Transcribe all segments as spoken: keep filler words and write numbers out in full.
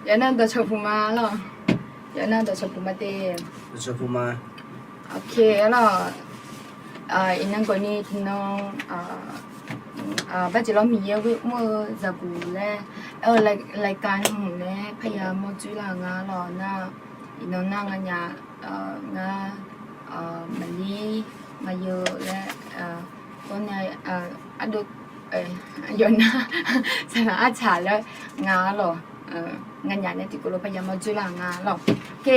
Yawqnan dawqcawq puq ma lawq. Yawqnan dawqcawq puq ma te. Dawqcawq puq ma. Ok, arlawq. Iqnan gawqni tiqnan, barjeq lawr Miqyaer ghoer mr-eu zaqguq laer aer-eu รายการ hmq nae parya mawr dzoerlar-eu nga lawq nar. Iqnan nar nganyaf, ngar, maqlir, maqyeu laer, gawrnae, ardov, yawqnan saqlaq artsaq laer nga lawq. Nganyaf nae tiqkawv lof parya mawr dzoerlar-eu nga lawq. Ok,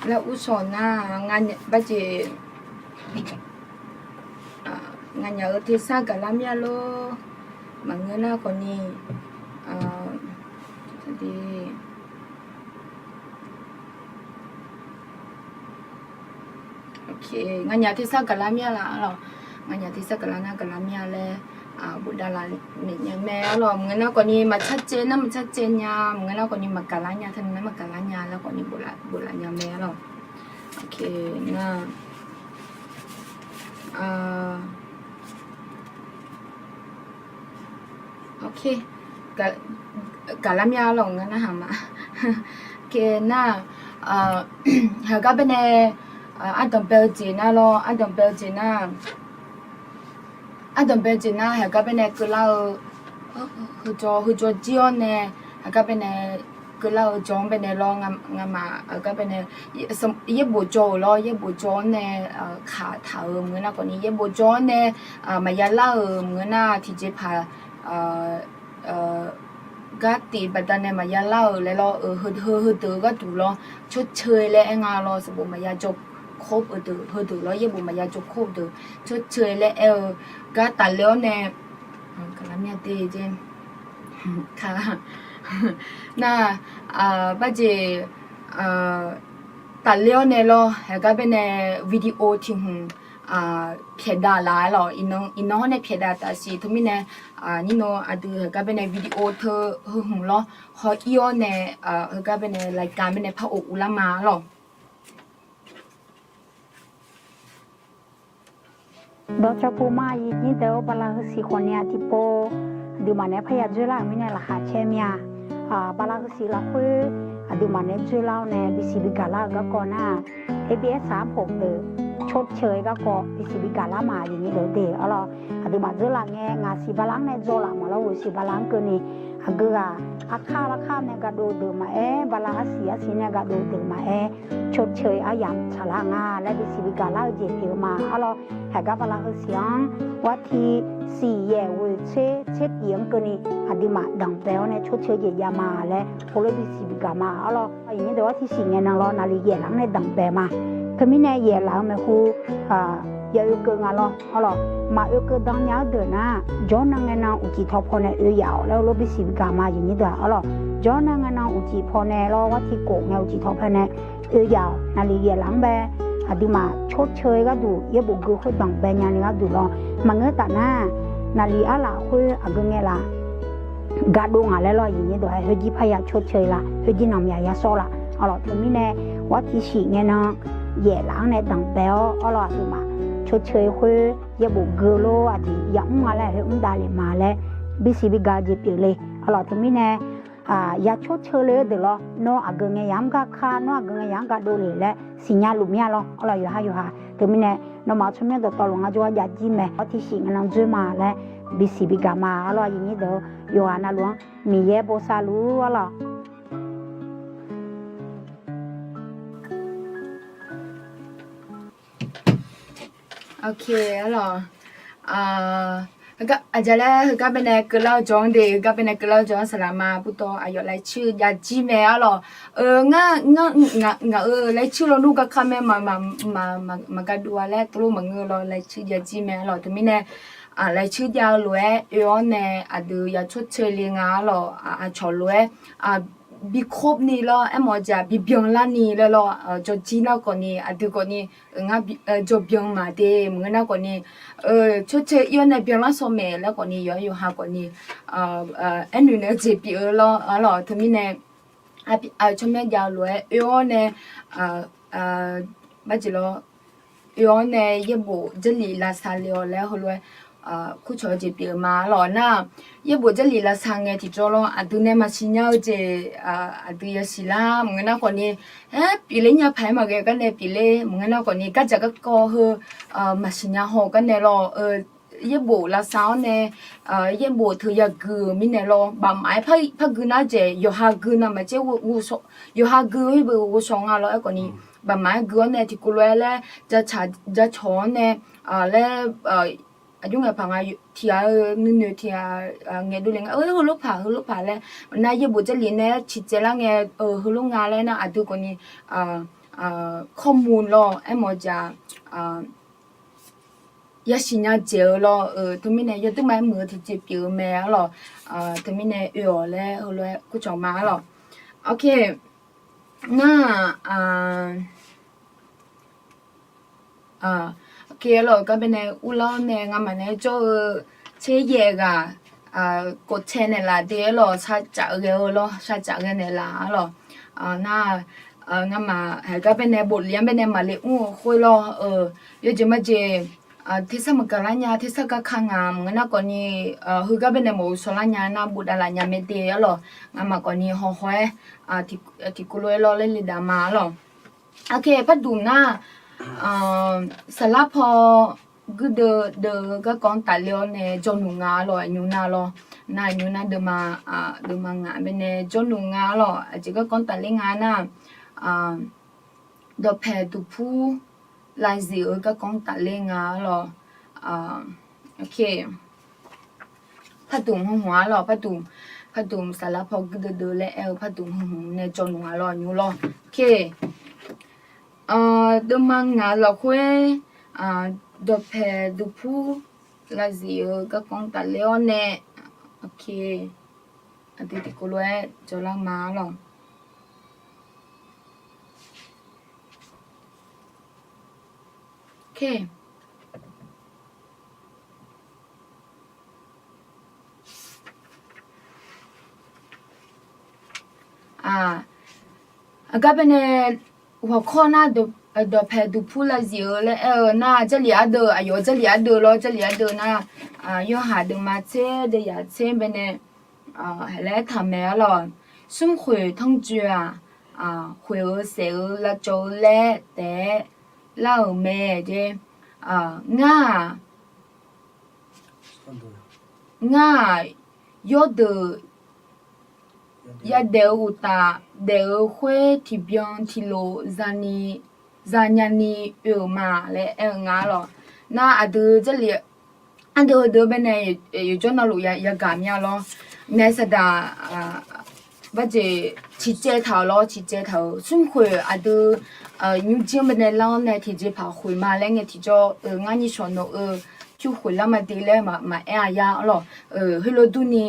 laer uvshawq nar, barjeq nganyaf-euq tersar gaqlar mir-a lor. Maqngeur nar khawfni, nganyaf tersar gaqlar mir-a laq arlawq. Nganyaf tersar gaqlar nar gaqlar mir-a laer bofdav laf naeq nya mae arlawq. Maqngeur nar khawfni maqcarcaev nar maqcarcaev nya, maqngeur nar khawfni maqgaqlar nya, teunar maqgaqlar nya laer khawfni boflaf nya mae arlawq. Ok, nar Ok, gaqlar mir-a lawq ngar narhaq ma. Ok, nar, heugar baenae, ardanq bae-eu jeq nar lawr, ardanq bae-eu jeq nar, ardanq bae-eu jeq nar heugar baenae keuvlar-eu, heujawr heujawr jir-awr nae, heugar baenae keuvlar-eu jawr-anr baenae lawr, ngamaf heugar baenae yaerbof jawr-euq lawr, yaerbof jawr-anr nae kaq taq-euq maqngeur nar khawfni yaerbof jawr-anr nae maqya lar-euq maqngeur nar tiqjeqpaq gar tif baqdanae maqya lar-euq laer lawr, heu heudeuq-eu gharduq lawr, ชดเชย laer aer nga lawr, sanqbof maqya jawr khof-eu deuq heudeuq lawr, yaerbof maqya jawr khof deuq ชดเชย laer aer-eu gar tafler-awr nae, gaqlar mir-a te jeq, nar, barjeq tafler-awr nae lawr, heugar baenae video tiq hmq pyaeqdav laf-aer lawq, iqnan hawr nae pyaeqdav taf siq teumirnae, nyir nan aqdui heugar baenae video teu heu hmq lawr haw ir-awr nae, heugar baenae รายการ baenae par of uvlar ma lawq. Dawqcawq puq ma aqyuif nyir deuq-or, bala heusiq khawfni aqtiqpov aqduimaf nae parya dzoerlar-euq mirnae laqkhaq caer mir-a. Bala heusiq lafkhoer aqduimaf nae dzoerlar-awr nae bisiq bigaq lar-eu garkawv nar, A B S-aq arpoq deuq ชดเชย garkawv bisiq bigaq lar ma aqyuif nyir deuq de arlawr. Aqduimaf dzeurlaf ngae ngaq siq bala-anr nae dzawlaf maqlawr, ghoe siq bala-anr keuvni aqgeu ghaq arkar arkar nae gaqdov deuq maqaer, bala arsiq arsiq nae gaqdov deuq maqaer, ชดเชย aryamq tsaqlar nga laer bisiq bigaq lar-eu jeq pyeuf-eu ma arlawr. Haiqgar bala heusiq-anr warti siq yaeq ghoe tser tser tif-anr keuvni aqduimaf danqbae-awr nae ชดเชย jeq jav ma laer heulof bisiq bigaq ma arlawr. Aqyuif nyir deuq warti siq ngae nan lawr naqliq yaeqlaf-anr nae danqbae ma. Teumirnae yaeqlaf-eu maeqhu ya oekeuv nga lawr arlawr. Maq oekeuv dan nya-eu deuq nar, jawrnan ngae nan uqcif tawq paw nae oe yaf-awq laer heulof bisiq bigaq ma aqyuif nyir deuq-aq arlawr. Jawrnan ngae nan uqcif paw nae lawr warti khof ngae uqcif tawq paw nae oe yaf-awq. Naqliq yaeqlaf-anr bae aqduimaf ชดเชย gharduq yaerbof geu khoer danqbae nyani gharduq lawr. Maqngeur taf nar, naqliq arlaf khoer aqgeu ngae laf gaqdov ngaq laer lawr aqyuif nyir deuq-aq, khoerjir parya ชดเชย laf, khoerjir nanqmyaq yashawr laf arlawr. Teumirnae warti siq ngae nan yaeqlaf-anr nae danqbae-awr arlawr, aqduimaf ชดเชย khoer yaerbof geu lor aqjeq yamr nga laer khoer mr davlef ma laer bisiq bigaq jeq pyeuf le arlawr. Teumirnae ya ชดเชย le-eu deuq lawr, nawr aqgeu ngae yamr gar kar, nawr aqgeu ngae yamr gaqdov le laer siqnya luf mir-a lawr arlawr. Yawqha yawqha teumirnae nawmaf-euq tsawrmyanr dawqtawvluf ngar jawrgar jav jir mae, warti siq ngae nan dzoer ma laer bisiq bigaq ma arlawr. Aqyuif nyir deuq-or, yawqghaq navluf-anr Miqyaer bosav luf arlawr. Ok arlawr. Aqjeq laer heugar baenae keuvlar-eu jawr-anr de, heugar baenae keuvlar-eu jawr-anr saqlaq ma purtawv aqyawf รายชื่อ jav jir mae arlawr. Ngar, ngar, ngaq-euq รายชื่อ lawnmr garkar mae, maqgaqdov-a laer tov lof maqngeur lawr, รายชื่อ jav jir mae arlawr. Teumirnae รายชื่อ jav-eu lof-aer oe-awr nae aqdui ya ชดเชย le nga arlawr. Aqcawq lof-aer bi khof ni lawr, aermawf-eu jeq-aq bibyan larni laer lawr, jawrjir nar khawfni aqdui khawfni ngar jawrbyan maq de maqngeur nar khawfni ชดเชย ir-awr nae byanlar shaw maeq laer khawfni yawqha yawqha khawfni aernoeq naeq-eu jeq pyeuf-eu lawr arlawr. Teumirnae tsawrmyanr jav-eu lof-aer oe-awr nae barjeq lawr oe-awr nae yaerbof jarlif lavsav le-awq laer heulof-aer kurcawq-eu jeq pyeuf-eu ma lawq nar, yaerbof Jarlif lavsav ngae tiqjawr lawr, aqdui nae maqsiq nya-eu jeq aqdui yasiq lar maqngeur nar khawfni, aer pyeufler nya paq-aer maqghae-eu gar nae pyeufler maqngeur nar khawfni, gardzaq garkawv heu maqsiq nya haw-eu gar nae lawr, yaerbof lavsav-awr nae, yaerbof teu yagui-euq mirnae lawr, bafmaf-aer par gui nar jeq yawqha gui navmaqtser, yawqha gui-eu khoer beu ghovshaw nga lawr aerkhawfni, bafmaf-aer gui-awr nae tiqkov lof-aer laer jacawq-awr nae laer, aqjox ngaeq paq nga, tiq ghaq-eu nuinoeq tiq ghaq ngaeqdov le nga, heulof paq heulof paq laer, nar yaerbof Jarlif nae ciqcaev lar ngae, heulof nga laer nar aqdui khawfni ข้อมูล lawr aermawf-eu jeq-aq, yasiq nya dzaeq-eu lawr, teumirnae yawduirma-aer muiq-eu tiqjeq pyeuf-eu mae arlawq, teumirnae oe-awq laer heulof-aer kurcawq ma arlawq. Ok, nar-aq, ok arlawq, gar baenae urlar-awr nae ngamaf nae jawr-eu tser yaeq ghaq, koftae naeqlaf de arlawq, sharcaf ghae-eu lawr, sharcaf ghae naeqlaf arlawq. Nar, ngamaf haiq gar baenae boflif-anr baenae maqle mr-eu khoer lawr, yawjeq majeq, tersar maqgaq lar nya, tersar gar ka ngaq maqngeur nar khawfni, heugar baenae mawf-eu shawrlar nya nar bofdav laf nya mae de arlawq, ngamaf khawfni hawhaw-aer tiqkov lof-aer lawr laer le dav ma arlawq. Ok, parduq nar, saqlar paw guirdeuv deuv-eu garkawv-anr tafler-awr nae jawrluf nga arlawq, aqnymr nar lawr, nar aqnymr nar deuvma, deuvma ngaq baenae jawrluf nga arlawq, aqjeq garkawv-anr tafler nga nar, dawqpaeq duqpur lavzif-eu garkawv-anr tafler nga arlawq. Ok, parduq hmq hmq arlawq, parduq, parduq saqlar paw guirdeuv deuv laer aer-eu parduq hmq hmq nae jawrluf nga lawr, aqnymr lawr. Ok, deuvma ngaq lafkhoer, dawqpaeq duqpur lavzif-eu garkawv-anr tafler-awr nae, ok, aqdui tiqkov lof-aer jawrlar ma arlawq. Ok, aqgar baenae hawqkawr nar, dawqpaeq duqpur lavzif-eu laer aer-eu nar, Jarlif ardeuv, aqyawf Jarlif ardeuv lawr, Jarlif ardeuv nar, yawhaiq deuvma tser deuvzaq tser baenae laer aertaq mae arlawq. Smrkhoeq tanrjoe-aq, khoeq-eu saef-eu lavcawv-eu laer taef-aer lar-euq mae jeq. Ngar-aq, ngar-aq, yawrdeuq yadaef-eu uqtaf, daef-eu khoer tiqbyan tiqlof zanya ni oe-euq ma laer aer-eu nga arlawq. Nar aqdui Jarlif ardeuv heudeuq baenae yawqjawr navluf yagaq mya lawr. Naef saqdaq barjeq ciqcaev taq-euq lawr, ciqcaev taq-euq smrkhoeq aqdui nymrjir-anr baenae lar-awr nae tiqjeqpaq khoeq ma laer ngae tiqjawr-eu ngar nyir shawq nawq-eu pyur khoeq lar ma de laer maqaer-a ya arlawq. Heulof durni,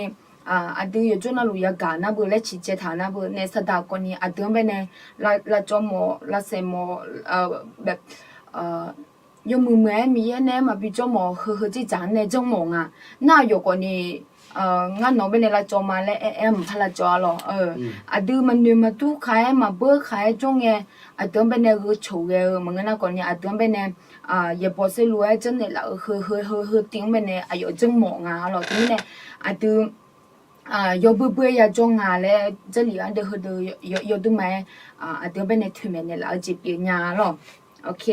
aqdui yawqjawr navluf yagaq nar beu laer ciqcaev taq nar beu naef saqdaq kawvni aqdui-anr baenae lavcawv mawf, lavsaef mawf, yawmuiq muiq-aer Miqyaer nae-aer maqbi jawr mawf, heu heu dzerdzaq-anr nae janr mawf nga. Nar aqyawf kawvni, ngar nawq-anr baenae lavcawv ma laer aer-aer maqpar lavcawv arlawq. Aqdui maqnoeq maqdur khaq-aer maqbeur khaq-aer jawr ngae, aqdui-anr baenae gheu coq ghae-eu maqngeur nar kawvni aqdui-anr baenae yaeqbawq saerlu-aer janrnaeq laf-eu heu heu heu heu tiv-anr baenae aqyawf janr mawf nga arlawq. Teumirnae aqdui yawbui bui-aer yajawr nga laer Jarlif ardeuv heudeuq yawdui ma-aer aqdui-anr baenae toeqmaeq naeqlaf-eu jeq pyeuf nya arlawq. Ok,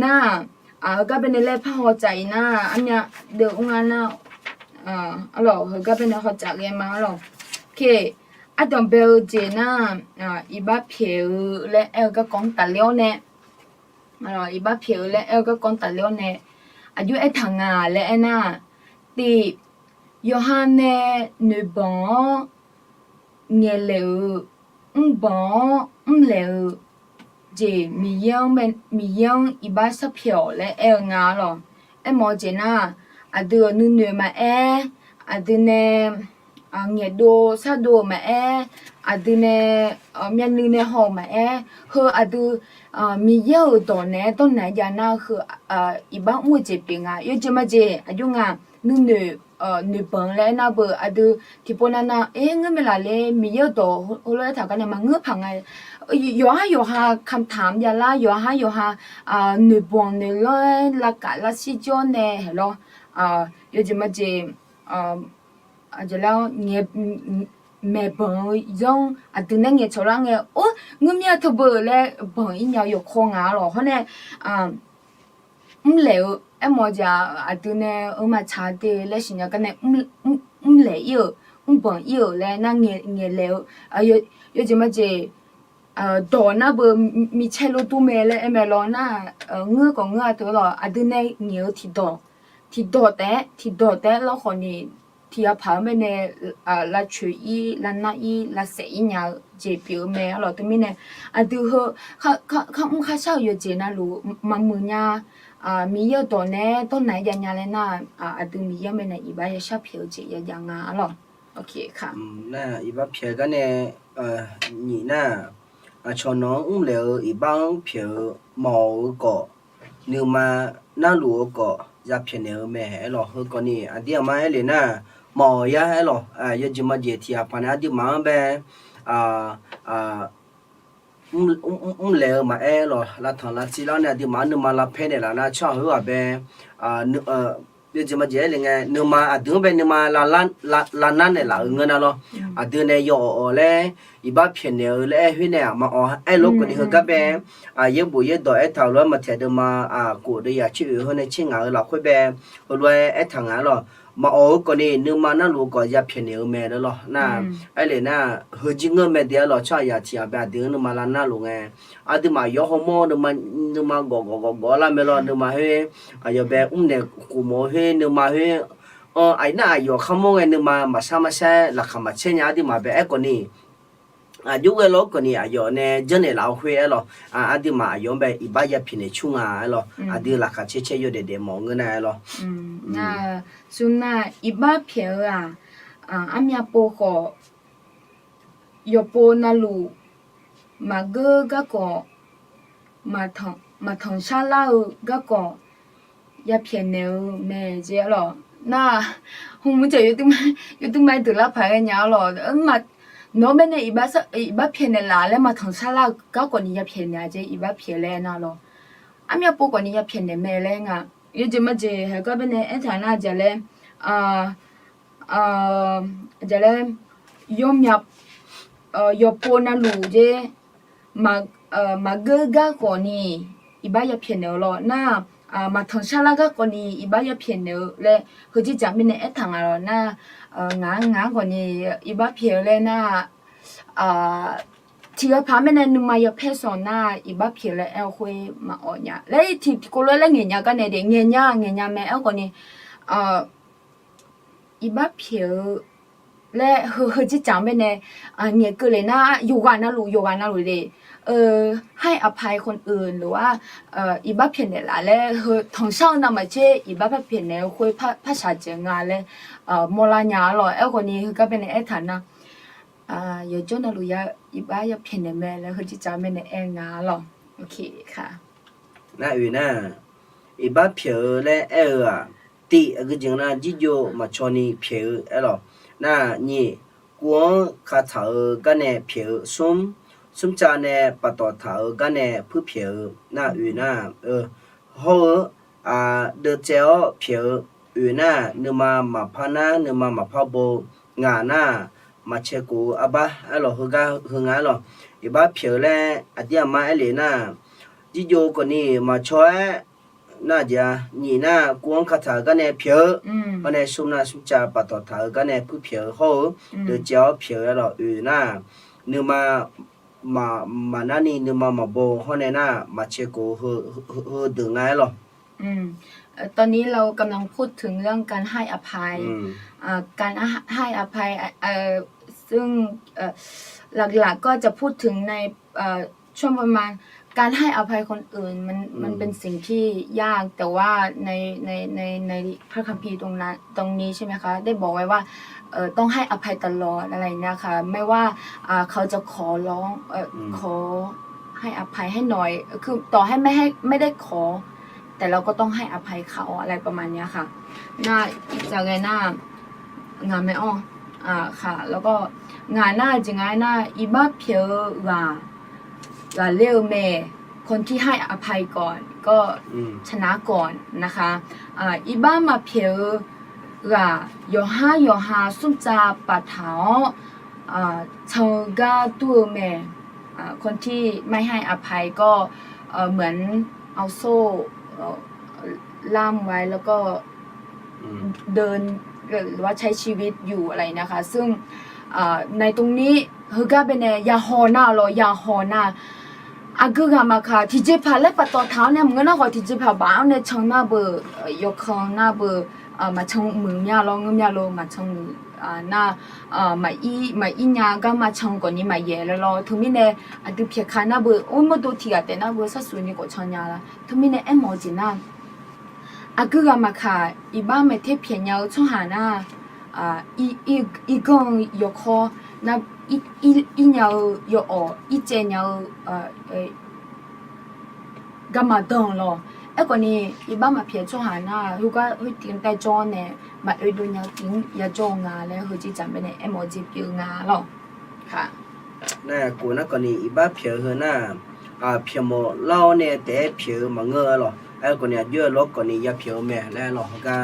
nar-aq, heugar baenae laer par haw tsaf-iq nar, armyav deuv ur nga nar, arlawq, heugar baenae haw tsaf ghae ma arlawq. Ok, ardanq bae-eu jeq nar, iqbax pyaeq-eu laer aer-eu garkawv-anr tafler-awr nae, iqbax pyaeq-eu laer aer-eu garkawv-anr tafler-awr nae, aqjox aertaq nga laer aernar, tiq, yawqha nae noeqbanq-awr ngaeqlaeq-eu, mrbanq-awr mrlaeq-eu jeq Miqyaer-anr, Miqyaer-anr iqbax sharpyaeq-awq laer aer-eu nga arlawq. Aermawf-eu jeq nar, aqdui-euq nuinoeq maqaer, aqdui nae ngaeqdov shardov-euq maqaer, aqdui nae myavnuiv nae haw-euq maqaer, heu aqdui Miqyaer-euq dawq naeq-aer dawrnaeq-aer jav nar heu iqbax mr-eu jeq pyeuf nga. Yawjeq majeq aqjox nga, nuinoeq noeqbanq laer aernar beu aqdui tiqpov navnav, e, ngeur mae laf le, Miqyaer-euq dawq heulof-aer taq gar nae maqngeur paq nga. Yawqhar yawqha kamqtaq mr javlar, yawqhar yawqha noeqbanq noeqlanr-aer lavkaf lavshir jawr nae haeq lawr. yawjeq majeq, aqjeq lar-awr ngaeq, maeqbanq-eu zanr aqdui nae ngaeqcawq lar ngae, or, ngeur mir-a teu beu laer banq-ir nya-eu yawkawr nga-a lawq. Hawr nae mrlaeq-eu aermawf-eu jeq-aq, aqdui nae-eu maqtsaq de laer siqnya gar nae mrlaeq-ir-euq, mrbanq-ir-euq laer nar ngaeqlaeq-eu, yawjeq majeq dawq nar beu micaer lof dur mae laer aer mae lawr nar, ngeur khawf ngeur-a teu lawq. Aqdui nae ngaeq-eu tiqdawq, tiqdawq taef-aer tiqdawq taef-aer lawrkhawf ni, tiq ghaq paq-eu mirnae lavcoeq-ir, lavnar-ir, lavsaef-ir nya-eu jeq pyeuf-eu mae-a lawq. Teumirnae aqdui heu kharmr kharshar-euq yawqjeq navluf maqmuiq nya, Miqyaer-euq dawq nae dawrnaq-aer jav nya laer nar, aqdui Miqyaer-anr baenae iqbax yashar pyaeq-eu jeq yajav nga-a lawq. Nar iqbax pyaeq-eu gar nae, nyiq nar, aqcawq nawq-anr mrlaeq-eu iqbax-anr pyaeq-eu mawq-eu khawf, nuima narluf-eu khawf ya pyaeqnaeq-eu mae aer lawq. Heu khawf ni aqdir aqma aer le nar, mawq-awq yar aer lawq. Yawjeq majeq tiq ghaq paq nae aqduimaf-anr bae mrlaeq-eu maqaer lawq. Lavtanq lavtsiv lar nae aqduimaf-anr nuima lavpaer naeqlaf nar tsawrhaq heughaq bae yawjeq majeq aer le ngae, nuima aqdui-anr bae nuima lavnar naeqlaf-eu ngeur nar lawr. Aqdui nae yawawq awq laer iqbax pyaeqnaeq-eu laer aer khoer nae-aq maqawq aer lof khawf ni heugar bae, yaerbof yaerdawq aertaq-euq lof-aer maqtaeq deuvma, khof deuv yaq tser oeq heu nae tser ngaq-eu lafkhoer bae heulof-aer aertaq nga-a lawq. Maqawq-eu khawf ni nuima narluf-eu khawf ya pyaeqnaeq-eu mae laer lawr nar, aer le nar, heujir ngeur mae de-a lawq. Tsawrhaqzaq tiq ghaq bae aqdui-anr nuima lavnar luf ngae, aqduimaf yawr hawmawr nuima gawf gawf gawf gawf lar mae lawr. Nuima khoer aqyawf bae mrnaeq khof mawf-eu khoer nuima khoer, aqyawf nar aqyawf kharmawr ngae nuima maqshar maqshar laqkhaq maqcaer nya aqduimaf bae aerkhawf ni, aqjox ghae lawr khawf ni aqyawf nae janrnaeq laf-eu khoer aer lawq. Aqduimaf aqyawf-anr bae iqbax ya pyaeqnaeq cur nga aer lawq. Aqdui laqkhaq caer caer yawdaef daef mawf ngeur nar aer lawr. Nar, smr nar, iqbax pyaeq-eu-aq, armyav pov khawf, yawqpov navluf maqgeur garkawv, maqtanq sharlar-eu garkawv ya pyaeqnaeq-eu mae jeq-a lawq. Nar, hmq mr caq yawduq ma deuq lar paq ghae nya-a lawq. Nawq-anr baenae iqbax pyaeqnaeq laf laer maqtanq sharlar-eu garkawv ni ya pyaeqnaeq-a jeq iqbax pyaeq laer nar lawq. Armyav pov khawf ni ya pyaeqnaeq mae laer nga. Yawjeq majeq haegar baenae aertaq nar jaq laer, jaq laer, yawmya, yawqpov navluf jeq maqgeur garkawv ni iqbax ya pyaeqnaeq-eu lawq nar, maqtanq sharlar garkawv ni iqbax ya pyaeqnaeq-eu laer heujir jaq mirnae aertaq nga lawq nar, ngaq-anr ngaq-anr khawf ni iqbax pyaeq-eu laer nar, tiq ghaq paq mirnae nuima ya paer sanq nar iqbax pyaeq laer aer-eu khoer maqawq nya laer tiqkawv lof-aer laer ngaeq nya gar nae de ngaeq nya ngaeq nya mae aer khawf ni, iqbax pyaeq-eu laer heu heujir jaq mirnae ngaeq keuv le nar yawqghaq navluf yawqghaq navluf le, ให้อภัยคนอื่น หรือว่า iqbax pyaeqnaeq laf laer heu tanqshar-eu navmaqtser iqbax pyaeqnaeq-eu khoer par shaqjaeq nga laer mawrlar nya-a lawq. Aer khawf ni heugar baenae aertaq nar, yawqjawr navluf ya iqbax ya pyaeqnaeq mae laer heujir jaq mirnae aer nga-a lawq. Nar oe nar, iqbax pyaeq-eu laer aer-eu-aq, tiv aqgeu jeq nar jirjov maqcaw ni pyaeq-eu aer lawq. Nar nyiq, kuv-anr kataq-eu gar nae pyaeq-eu, smr, smrcav nae paftawf taq-eu gar nae puir pyaeq-eu nar oe nar, hawr-eu, deuvcaev-awr pyaeq-eu, oe nar, nuima maqpar nar nuima maqpar bo, ngaq nar, maqcae khof-eu arbar aer lawq. Heugar heu nga aer lawq. Iqbax pyaeq-eu laer aqdir aqma aer le nar, jirjov khawf ni maqcaw-aer nar jeq-a. Nyiq nar, kuv-anr kataq-eu gar nae pyaeq-eu, hawr nae smr nar smrcav paftawf taq-eu gar nae puir pyaeq-eu hawr-eu, deuvcaev-awr pyaeq-eu aer lawq. Oe nar, nuima maqnar ni nuima maqbo hawr nae nar maqcae khof heudeuq nga aer lawq. ตอนนี้เรากำลังพูดถึงเรื่องการให้อภัย การให้อภัย ซึ่งหลักๆก็จะพูดถึงในช่วงประมาณการให้อภัยคนอื่น มันมันเป็นสิ่งที่ยาก แต่ว่าในในในในพระคัมภีร์ตรงนั้นตรงนี้ใช่ไหมคะ ได้บอกไว้ว่า เอ่อต้องให้อภัยตลอดอะไรอย่างเงี้ยค่ะ ไม่ว่าอ่าเขาจะขอร้องเอ่อขอให้อภัยให้หน่อย คือต่อให้ไม่ให้ไม่ได้ขอ แต่เราก็ต้องให้อภัยเขาอะไรประมาณเนี้ยค่ะ น่าจะไงน่า งามไหมอ้อ อ่าค่ะ แล้วก็ ngaq nar jeq nga aer nar, iqbax pyaeq-eu ghaq ghaqler-eu mae, คนที่ให้อภัยก่อน ก็ ชนะก่อนนะคะ Iqbax maqpyaeq-eu ghaq yawqhar yawqha smrtsav paftaq-awr, can-eu gar dur-eu mae. คนที่ไม่ให้อภัยก็ เหมือนเอาโซ่ล่ามไว้ แล้วก็เดิน หรือว่าใช้ชีวิตอยู่อะไรนะคะ ซึ่งในตรงนี้ heugar baenae ya haw nar lawq, ya haw nar. Aqgeu ghaq maqkaq tiqjeqpaq laer paftawf taq-awr nae maqngeur nar khawf, tiqjeqpaq baf-awr nae can nar beu, yawkan nar beu, maqcan muiq mya lawr, ngeur mya lawr, maqcan muiq nar, maqir nya garma can khawf ni maqyaef laer lawr. Teumirnae aqdui pyaeq ka nar beu, or mawrdo tiq ghaq taef nar beu, sharsuq ni khawf can nya la. Teumirnae aermawf-eu jeq nar, aqgeu ghaq maqkaq iqbax maeqter pyaeq nya-eu tsawrhaq nar, irganr-eu yawkawr nar, ir nya-eu yawawq, ircaev nya-eu garma danr lawr. Aerkhawf ni iqbax maqpyaeq tsawrhaq nar, heugar khoertiv taer jawr nae maqoe dov nya-eu tiv-anr yajawr-eu nga laer heujeq dzaq baenae aermawf-eu jeq pyeuf-eu nga lawr. Nar, kof nar khawf ni iqbax pyaeq-eu heu nar, pyaeq mawf lar-awr nae taef-aer pyaeq-eu maqngeur-a lawq. Aerkhawf ni aqjox-aer lawr khawf ni ya pyaeq-eu mae laer lawq, heugar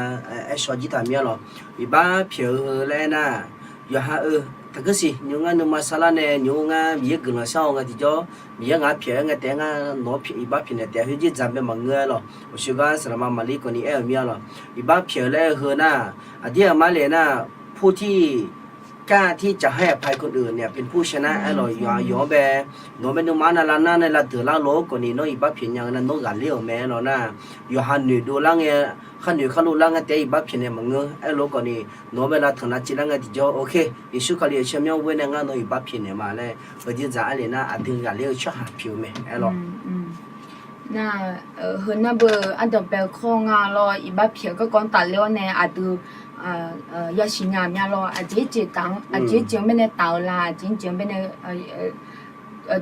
aer shaw jir taq mir-a lawq. Iqbax pyaeq-eu heu laer aernar, yawqha-eu taqkeur siq nymr ngar nuima sarlar nae nymr ngar Miqyaer guiqlanq shar-awr nga tiqjawr, Miqyaer ngaq-anr pyaeq-aer ngae taef-aer ngar nawq-anr iqbax pyaeq naeq taef-a, khoerjeq dzaq bae maqngeur-a lawq. Uqshoe gar saqlaqma maqlir khawf ni aer-euq mir-a lawq. Iqbax pyaeq-eu laer-eu heu nar, aqdir aqmar le nar, ผู้ที่กล้าที่จะให้อภัยคนอื่นเนี่ย เป็นผู้ชนะอาร์ลอ yawqha yawq-anr bae, nawq-anr bae nuima nar lavnar nae lavdeuq lar lof-aer khawf ni nawr iqbax pyaeq nya-eu nar nawr ghaqler-euq mae aer lawq nar, yawqha noeqdov lar ngae, kharnoeq kharlov lar ngae taef-aer iqbax pyaeq naeq maqngeur aer lof khawf ni, nawq-anr bae lavtanq lavciv lar ngae tiqjawr, ok, Yeqsur Kali-euq tsawrmyanr ghoer nae ngar nawr iqbax pyaeq naeq ma laer heujeq dzaq-aer le nar aqdui ghaqler-eu tsawrhaq pyaeq-eu mae aer lawq. Nar, heu nar beu ardanqbae-eu kawr nga lawr, iqbax pyaeq-eu garkawv-anr tafler-awr nae aqdui yasiq nya mya lawr, aqjeq jeq taf-anr, aqjeq jeq-anr baenae taf-eu la, aqjeq jeq-anr baenae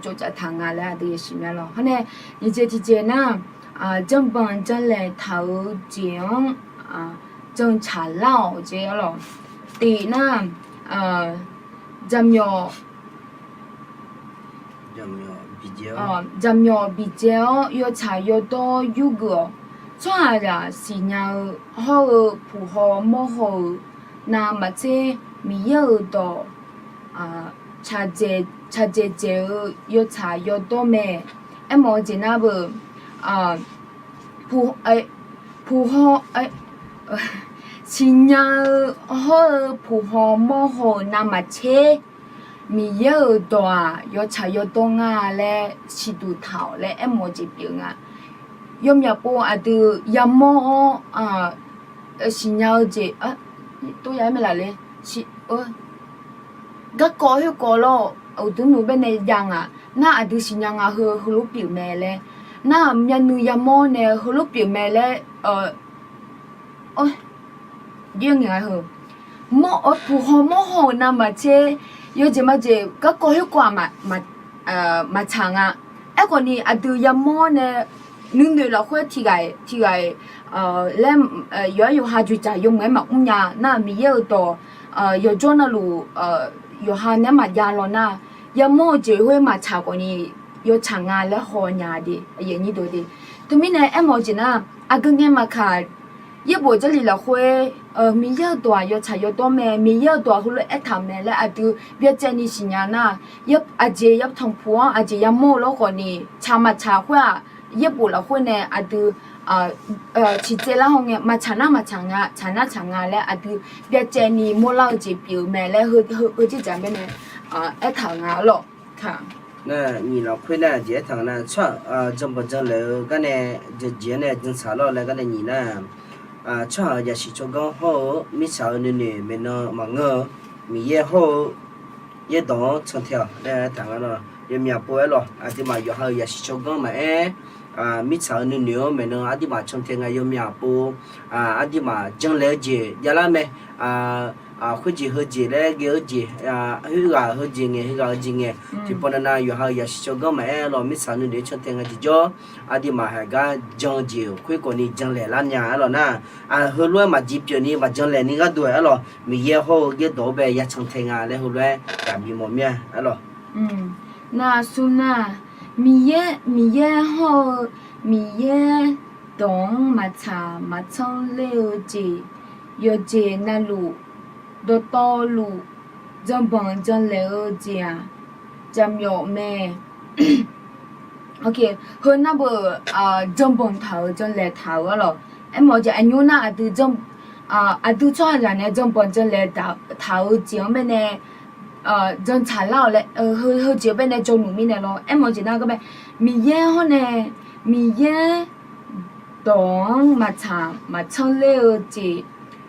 tsovcaf taq nga laer aqdui yasiq mya lawr. Hawr nae nyiq jeq tiqjeq nar, janrbanq janrlaeq taq-eu jeq-anr janrtsaq lar-awq jeq-a lawq. Tif nar, jaqmyawf jaqmyawf biqdzae-awr yawtsaq yawdawr yurgeuf-awq. Tsawrhaqzaq siqnya-eu hawr-eu puq haw mawr haw-euq navmaqtser Miqyaer-euq dawq tsaqdzaeq dzaeq-eu yawtsaq yawdawr mae. Aermawf-eu jeq nar beu, puq haw, siqnya hawr-eu puq haw mawr haw-euq navmaqtser Miqyaer-euq dawq-aq yawtsaq yawdawr nga laer siqduq taq-awq laer aermawf-eu jeq pyeuf nga. Yawmyaq pov aqdui yamawr-awr siqnya-eu jeq, garkawv khoerkawv lawr, uqduq nmr baenae jav ngaq nar aqdui siqnya nga heu heulof pyeuf mae laer, nar myavnuiv yamawr nae heulof pyeuf mae laer, mawr-eu puq haw mawr haw-euq navmaqtser yawjeq majeq garkawv khoerkawv-aq maqtsaq nga. Aerkhawf ni aqdui yamawr nae nuinoeq lafkhoer tiqghaq-iq tiqghaq-iq laer, yawqha yawqha joeqjaq yawmuiq-aer maqmr nya nar, Miqyaer-euq dawq yawqjawr navluf yawqha naeq-aer maqjav law nar, yamawr-eu jeq khoer maqtsaq khawf ni yawtsaq nga laer haw nya de. Teumirnae aermawf-eu jeq nar, aqgeu ngae maqkaq, yaerbof Jarlif lafkhoer Miqyaer-euq dawq-aq yawtsaq yawdawr mae, Miqyaer-euq dawq-aq heulof-aer aertaq-euq mae laer aqdui byacaevni siqnya nar, aqjeq yatanq puq-anr aqjeq yamawr-eu lawr khawf ni tsaq maqtsaq khoer-aq, yaerbof lafkhoer nae aqdui ciqtsaev lar hawngae maqtsaq nar maqtsaq nga, tsaq nar tsaq nga laer aqdui byacaevni mawrlar-eu jeq pyeuf-eu mae laer heu, heu jeqjaq baenae aertaq-euq nga lawr. Nar, nyiq lafkhoer nar jeq aertaq nga nar, tsawrhaq janrbanq janrlaeq-eu garnae jeq-anr nae janrtsaq lawr laer garnae nyiq nar, tsawrhaq-euq yasiq tsawrganr hawr-eu mirtsaq-euq nuinoeq maeqnan maqngeur-eu, Miqyaer hawr-eu yaerdawq-anr cantae-awq laer aertaq nga lawr. Yawmyaq pov-aer lawr, aqduimaf yawqha-euq yasiq tsawrganr maqaer, mirtsaq-euq nuinoeq-anr maeqnan aqduimaf cantae nga. Yawmyaq pov aqduimaf janrlaeq-eu jeq javlar mae. Khoerjeq heujeq laer ghae-eu jeq, khoerghaq heujeq ngae, heughaq-eu jeq ngae, tiqpawf navnav yawqha-euq yasiq tsawrganr maqaer lawr, mirtsaq nuinoeq-anr cantae nga tiqjawr, aqduimaf haiq gar jan-eu jeq khoerkawvni janlaeq lar nya-aer lawr nar, heulof-aer maqjeq pyeufni maqjan laeqni gharduq-aer lawr, Miqyaer hawr-eu yaerdawq-anr bae ya cantae nga laer heulof-aer gaq bimawf mir-a aer lawr. Nar, aqsur nar, Miqyaer, Miqyaer hawr-eu Miqyaer dawq-anr maqtsaq maqtsanr ler-eu jeq, yawqjeq navluf dawqtawvluf janbanq janlaeq-eu jeq-aq, jaqmyawf mae. Heu nar beu, janbanq taq-euq janlaeq taq-euq arlawq. Aermawf-eu jeq aqnymr nar aqdui, aqdui tsawrhaqzaq nae janbanq janlaeq taq-euq jeq-anr baenae jantsaq lar-awq laer, heujeq-anr baenae jawrluf mirnae lawr. Aermawf-eu jeq nar garbae, Miqyaer hawr nae, Miqyaer dawq-anr maqtsaq maqtsanr ler-eu jeq,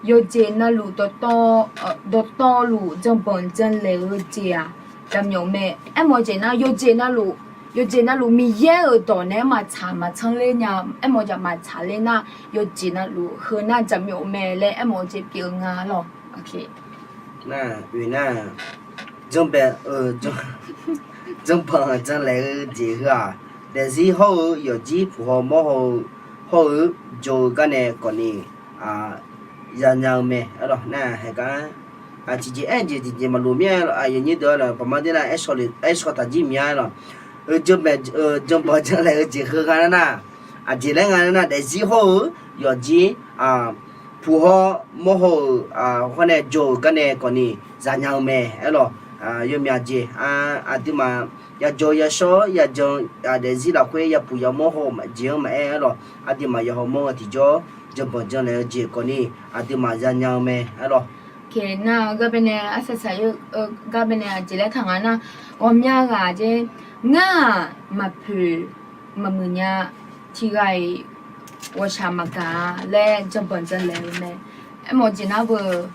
yawqjeq navluf dawqtawvluf janbanq janlaeq-eu jeq-aq, jaqmyawf mae. Aermawf-eu jeq nar, yawqjeq navluf, yawqjeq navluf Miqyaer-euq dawq nae maqtsaq maqtsanr ler nya. Aermawf-eu jeq maqtsaq ler nar, yawqjeq navluf heu nar jaqmyawf mae laer aermawf-eu jeq pyeuf-eu nga lawr. Nar, oe nar, janbanq janlaeq-eu jeq heu-aq, daefzir hawr-eu yawqjir puq haw mawr haw-eu hawr-eu jawr-eu garnae khawfni yanya-eu mae. Arlawq nar haeqgar, tiqjeq aer jeq tiqjeq maqlof mir-a. Aqyawf nyir deuq-a lawq, paqmar der nar, aer shaw taq jir miq-a lawq. Heu janbanq janlaeq-eu jeq heu nga nar nar, aqjeq laer nga nar nar, daefzir hawr-eu yawqjir puq haw mawr haw-euq hawr nae jawr-euq garnae khawfni zanya-eu mae. Arlawq, yawmyaq jeq aqduimaf yajawr yashawr yajan, daefzir lafkhoer yapuq yamawr haw-eu jeq-anr maqaer arlawq, aqduimaf yahaw mawr-eu tiqjawr janbanq janlaeq-eu jeq khawfni aqduimaf zanya-eu mae. Arlawq, nar-eu garbae nae arsaq saq-eu garbae nae aqjeq laer taq nga nar, ghawqmya ghaq jeq, ngar-aq maqpoeq maqmuiq nya, tiqghaq-iq ghawqshaq maqgaq-a laer janbanq janlaeq-eu mae. Aermawf-eu jeq nar beu,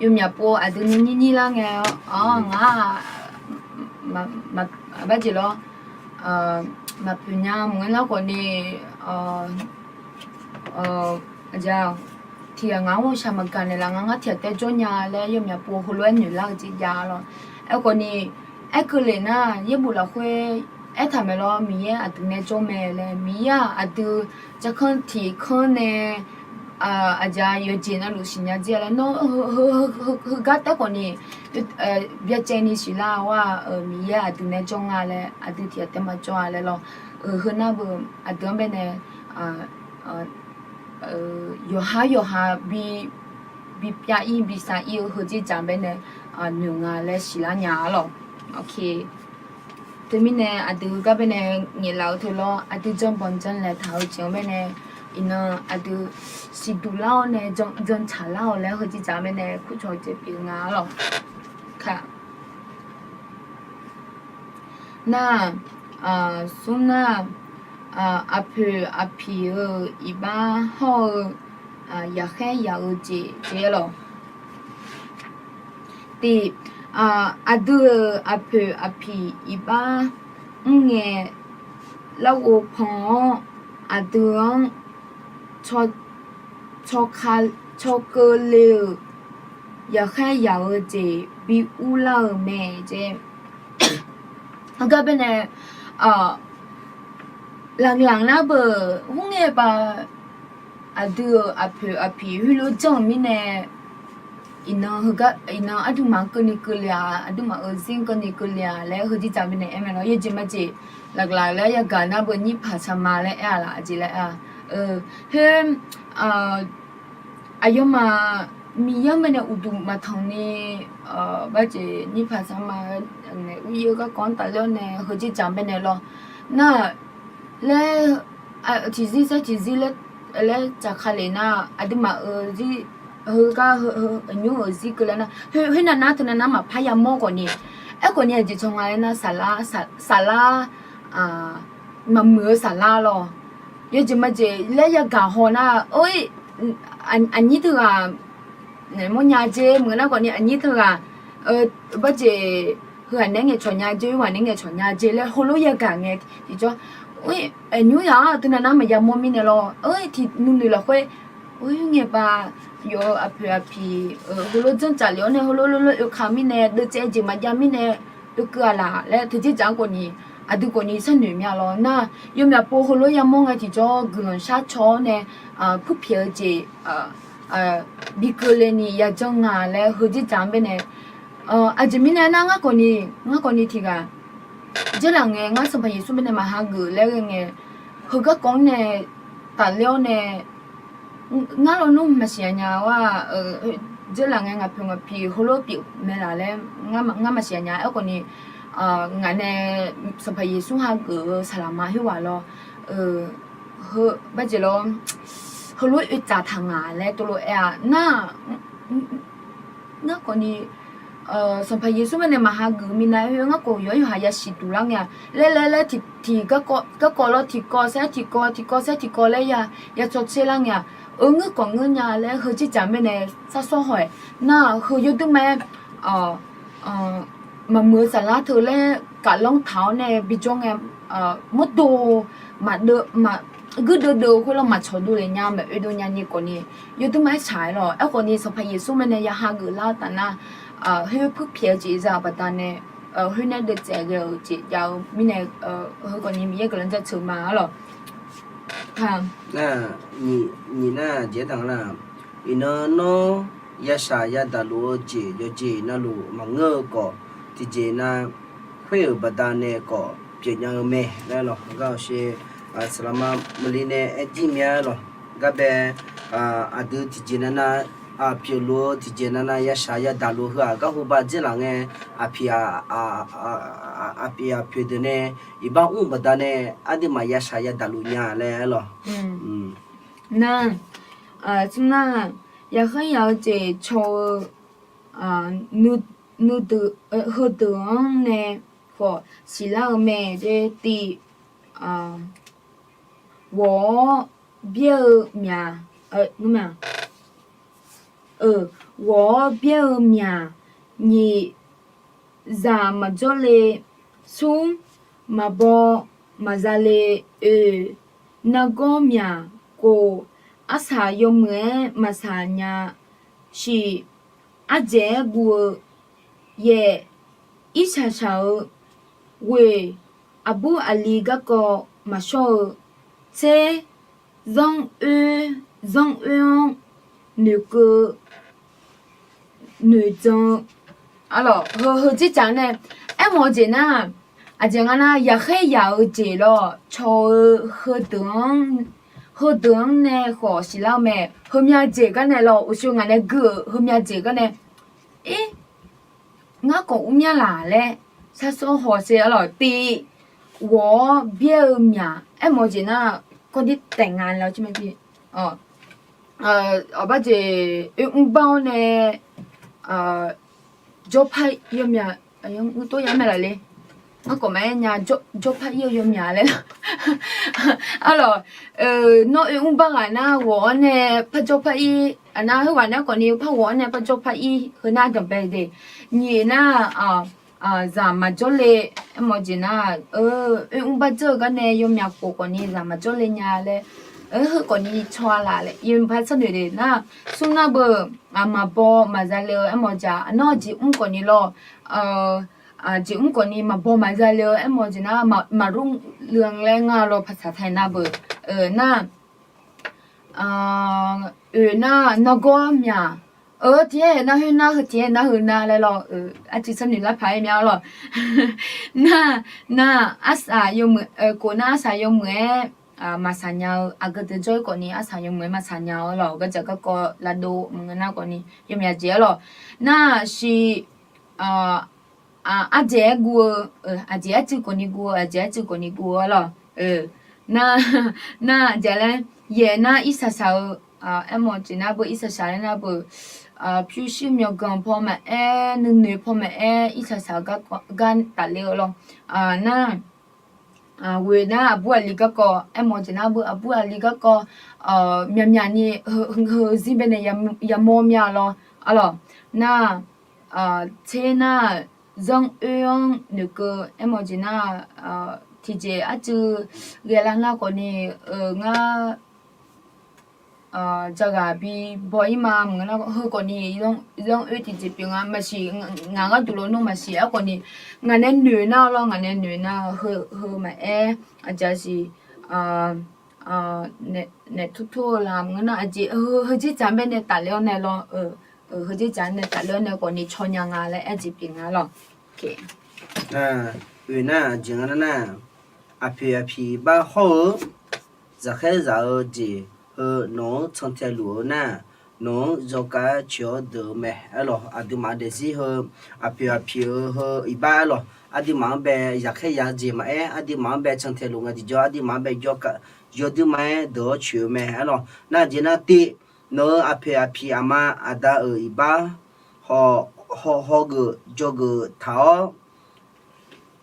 yawmyaq pov aqdui nuinyir nyir lar ngae-awr, ngar-aq, aqbar jeq lawr, maqpoeq nya maqngeur lar khawfni, tiqghaq ngaq-anr ghawqshaq maqgaq naeqlaf nga, ngar tiqghaq taer jawr nya laer yawmyaq pov heulof-aer noeq lar-eu jeq jav lawr. Aerkhawfni, aerkeuvle nar yaerbof lafkhoer aertaq mae lawr, Miqyaer aqdui nae jawr mae laer, Miqyaer-aq aqdui jarkanr tiq kanr nae aqjeq yawqjeq navluf siqnya jir-a laer nawr, heugar taer khawfni byacaevni siqlar-awr-aq, Miqyaer aqdui nae jawr nga laer, aqdui tiqghaq taer maqjawr-a laer lawr. Heu nar beu, aqdui-anr baenae yawqhar yawqha bipyav ir bisav ir-eu heujir dzaq baenae noeq nga laer siqlar nya-a lawq. Teumirnae aqdui gar baenae ngaeqlaf-eu teu lawr, aqdui janbanq janlaeq taq-eu jeq-anr baenae, iqnan aqdui siqduq lar-awr nae jantsaq lar-awq laer heujir dzaq baenae kurcawq-eu jeq pyeuf nga-a lawq. Nar-aq, smr nar-aq, aqpoeq aqpiq-euq iqbax hawr-eu yaqkhaer yaq-eu jeq jeq-aer lawq. Tiq, aqdui-euq aqpoeq aqpiq iqbax mrngae, larghov pan-awr aqdui-anr tsawrkeuv le-euq yaqkhaer yaq-eu jeq bi urlar-euq mae jeq. Heugar baenae, laqlanq nar beu, hmr ngae bav, aqdui-euq aqpoeq aqpiq heulof janr-euq mirnae, iqnan heugar iqnan aqduimaf-anr keuvni keuvle-aq, aqduimaf-euq zir keuvni keuvle-aq laer heujir dzaq baenae aer mae lawr. Yawjeq majeq laqlaq laer yagaq nar beu nyirpaq saqma laer aer-a laf, aqjeq laer aer-a. Khoer aqyawfmaf Miqyaer-anr baenae uqduq maqtanq ni, barjeq nyirpaq saqma nae ur-ir-eu garkawv-anr tafler-awr nae heujir dzaq baenae lawr. Nar-aq, laer tiqzir saer tiqzir laer tsaqka lef nar, aqduimaf-euq zir heugar heu nymr-euq zir keuvle nar, khoernav nar teunav nar maqpar yamawr khawfni, aerkhawfni aqjeq tsawrnga laer nar, saflar, saflar maqmuiq-eu saflar lawr. Yawjeq majeq laer yagaq haw nar, or-ir, aqnyir teughaq mawrnya jer meuq nar khawfni, aqnyir teughaq barjeq heughaq naeq-aer ngaeqcawq nya jer, khoerghaq naeq-aer ngaeqcawq nya jer laer heulof yagaq ngae tiqjawr, or-ir, aqnymr yaq-anr teunav nar maqya mawr mirnae lawr, or-ir, tiq nuinoeq lafkhoer, or-ir, ngae bav, yawf-eu aqpoeq aqpiq heulof janrcaf lef-awr nae heulof lof lof oekaq mirnae, deuvtsaev jeq maqjav mirnae, oekeuv-a laf laer teujeq dzaq-anr khawfni, aqdui khawfni sharnoeq mya lawr nar, yawmyaq pov heulof yamawr ngae tiqjawr guiqlanq shar caw-awr nae, purpyaeq-eu jeq bi keuvle ni yajanr nga laer heujir dzaq-anr baenae, aqjeq mirnae nar ngar khawfni, ngar khawfni tiqghaq jeurlaf ngae ngar Sanqpaq Yeqsur baenae maqha geuf laer ghae ngae, Heu garkawv-anr nae tafler-awr nae, ngar lawnmr maqsiq nya nya-a, dzeurlaf ngae ngaq poeq ngaq piq heulof pyeuf mae laf laer, ngar maqsiq nya. Aerkhawf ni, ngaq nae Sanqpaq Yeqsur hageuf-eu saqlaqma khoerghaq lawr, heu, barjeq lawr, heulof oe tsaf taq ngaq laer tov lof aer-a nar, ngar khawf ni, Sanqpaq Yeqsur mae nae maqhageuf minav-aer khoer ngar khawf yawqha yawqha yasiq duq lar ngae-a laer laer laer tiq tiq garkawv lawr tiqkawv saer tiqkawv tiqkawv saer tiqkawv laer ya ya tsawrtser lar ngae-a, eu ngeur khawf ngeur nya laer heu jirdzaq mae nae sarsawr haw-aer nar-aq heu yawduirma-aer maqmuiq-eu saflar teu laer kaflanr taq-awr nae bijawr ngae, mawrdo maqdeuv, guirdeuv deuv khoer lawr maqcawq dov le nya maeq oedov nya ni khawf ni, yawduirma-aer shaq-aer lawq. Aerkhawf ni Sanqpaq Yeqsur mae nae ya hageuf lar-eu taf nar, khoer puirpyaeq-eu jeq za-euq baqdanae, khoer nae deuvtsaev ghae-euq jeq jav-eu mirnae, heu khawf ni Miqyaer guiqlanq jaceuq ma-a lawq. Nyiq nar jeq-aer taq nga nar, iqnan nawr yashaq yadaq luf-eu jeq yawqjeq navluf maqngeur-eu khawf, tiqjeq nav khoer-euq baqdanae khawf pyeufnya-eu mae laer lawq. Gar-awq sher, saqlaqma maqli nae aer jir mya-a lawq. Gar bae, aqdui tiqjeq navnav pyeufluf-eu tiqjeq navnav yashaq yadaq luf heu-aq gar hawba dzeurlaf ngae, aqpiq aqpiq aqpoeq deuq nae iqbax mr-eu baqdanae aqduimaf yashaq yadaq luf nya laer lawq. Nar, smr nar, yaqkhaer yaq-eu jeq caw-eu nuideuq heudeuq-anr nae khawf siqlar-eu mae. Tiv, ghawq-awr byaer-eu myaq, ghawq-awr byaer-eu myaq, nyiq, zaq maqjawr le, smr, maqbaw maqza le, oeq, nargawr myaq, kof, arsaq yawmuiq-aer maqsaq nya, shiq, ardzaeq-aer guv-eu, yaeq, irsaq saq-eu, ghoeq, aqbur aqli garkawv maqshawr-eu, tser, zanr oer, zanr oer-anr noeqkeuv, noeqdzan-eu, arlawq heu heu jirdzaq-anr nae aermawf-eu jeq nar, aqjeq nga nar yaqkhaer yaq-eu jeq lawr caw-eu heudeuq-anr, heudeuq-anr nae khawf siqlar-eu mae. Heumya jeq gar nae lawr uqshoe ngaq nae gui-euq heumya jeq gar nae, ir, ngar khawf urmya laq laer sarsawr hawsher arlawq. Tiv, ghawq-awr byaer-eu myaq aermawf-eu jeq nar, kawrdir taef nga laer jir mae. Awq, barjeq oermr bar-awr nae jawrpar yawmyaq, tov yar mae laf le. Ngar khawf maqaer nya, jawrpar ir-eu yawmyaq laer lawq. Arlawq, nawr oermr bar ghaq nar ghawq-awr nae par jawrpar ir, aqnar heughaq nar khawf ni par ghawq-awr nae par jawrpar ir heu nar danqbae de. Nyiq nar, zaq maqjawr le, aermawf-eu jeq nar, oermr bar dzeur-eu gar nae yawmyaq khof khawf ni zaq maqjawr le nya laer, heu khawf ni caw-a laf laer yawmyaq par sharnoeq de nar, smr nar beu, maqbaw maqza le-eu aermawf-eu jeq, aqnar jeq mr khawf ni lawr, jeq mr khawf ni maqbaw maqza le-eu aermawf-eu jeq nar, maqrur le-anr laer ngar lawr paqsaq taq nar beu, nar, oeq nar nargawr myaq, tiq-aer nar khoer nar heu tiq-aer nar heu nar laer lawr, arcuiv sharnoeq lar paq-aer mya-awr lawq. Nar, nar, arsaq yawmuiq, kof nar arsaq yawmuiq-aer maqsaq nya-eu, aqgeu deuq jawr-ir khawf ni arsaq yawmuiq-aer maqsaq nya-awr lawq, gardzaq garkawv lavdov maqngeur nar khawf ni yawmyaq jeq-awr lawq. Nar shiq, ardzaeq-aer guv-eu, aqjeq arcuiv khawf ni guv-eu, aqjeq arcuiv khawf ni guv-eu arlawq. Nar, nar aqjeq laer, yaeq nar irsaq saq-eu, aermawf-eu jeq nar beu irsaq saq laer nar beu, pyurshuir myawqganq paw maqaer, nuinoeq paw maqaer, irsaq saq-eu gar tafler-eu lawr. Nar, ghoeq nar aqbur aqli garkawv, aermawf-eu jeq nar beu aqbur aqli garkawv, myaqmyaq ni heu zir bae nae yamawr mya lawr arlawq. Nar, tser nar, zanr oer-anr noeqkeuv, aermawf-eu jeq nar, tiqjeq arcuiv ghae lar nar khawf ni, ngar, jaghaq bi baw-ir ma maqngeur nar heu khawf ni, zanr oer tiqjeq pyeuf nga maqsiq, ngaq gharduq lawnmr maqsiq, aerkhawf ni ngaq nae noeq nar lawr, ngaq nae noeq nar heu maqaer, aqjeq siq, naeq tur tur-eu la maqngeur nar, aqjeq heu jir dzaq bae nae tafler-awr nae lawr, heu jir dzaq nae tafler-awr nae khawf ni caw nya nga laer aer jeq pyeuf nga lawr. Oeq nar aqjeq nga nar, aqpoeq aqpiq bar hawr-eu zaqkhaer zaq-eu jeq heu nawq-anr cantae luf-eu nar, nawq-anr yawkhav coeq-awr deuq-eu mae. Aerlawq, aqduimaf-eu daefzir heu, aqpoeq aqpiq-eu heu iqbax aerlawq, aqduimaf-anr bae zaqkhaer zaq-eu jeq maqaer, aqduimaf-anr bae cantae luf nga tiqjawr, aqduimaf-anr bae yawkhav yawduir ma-aer deuq-awr coeq-eu mae. Aerlawq, nar jeq nar tiv, nawq-euq aqpoeq aqpiq aqma aqda-euq iqbax haw, haw, hawgeuf jawgeuf taq-awr,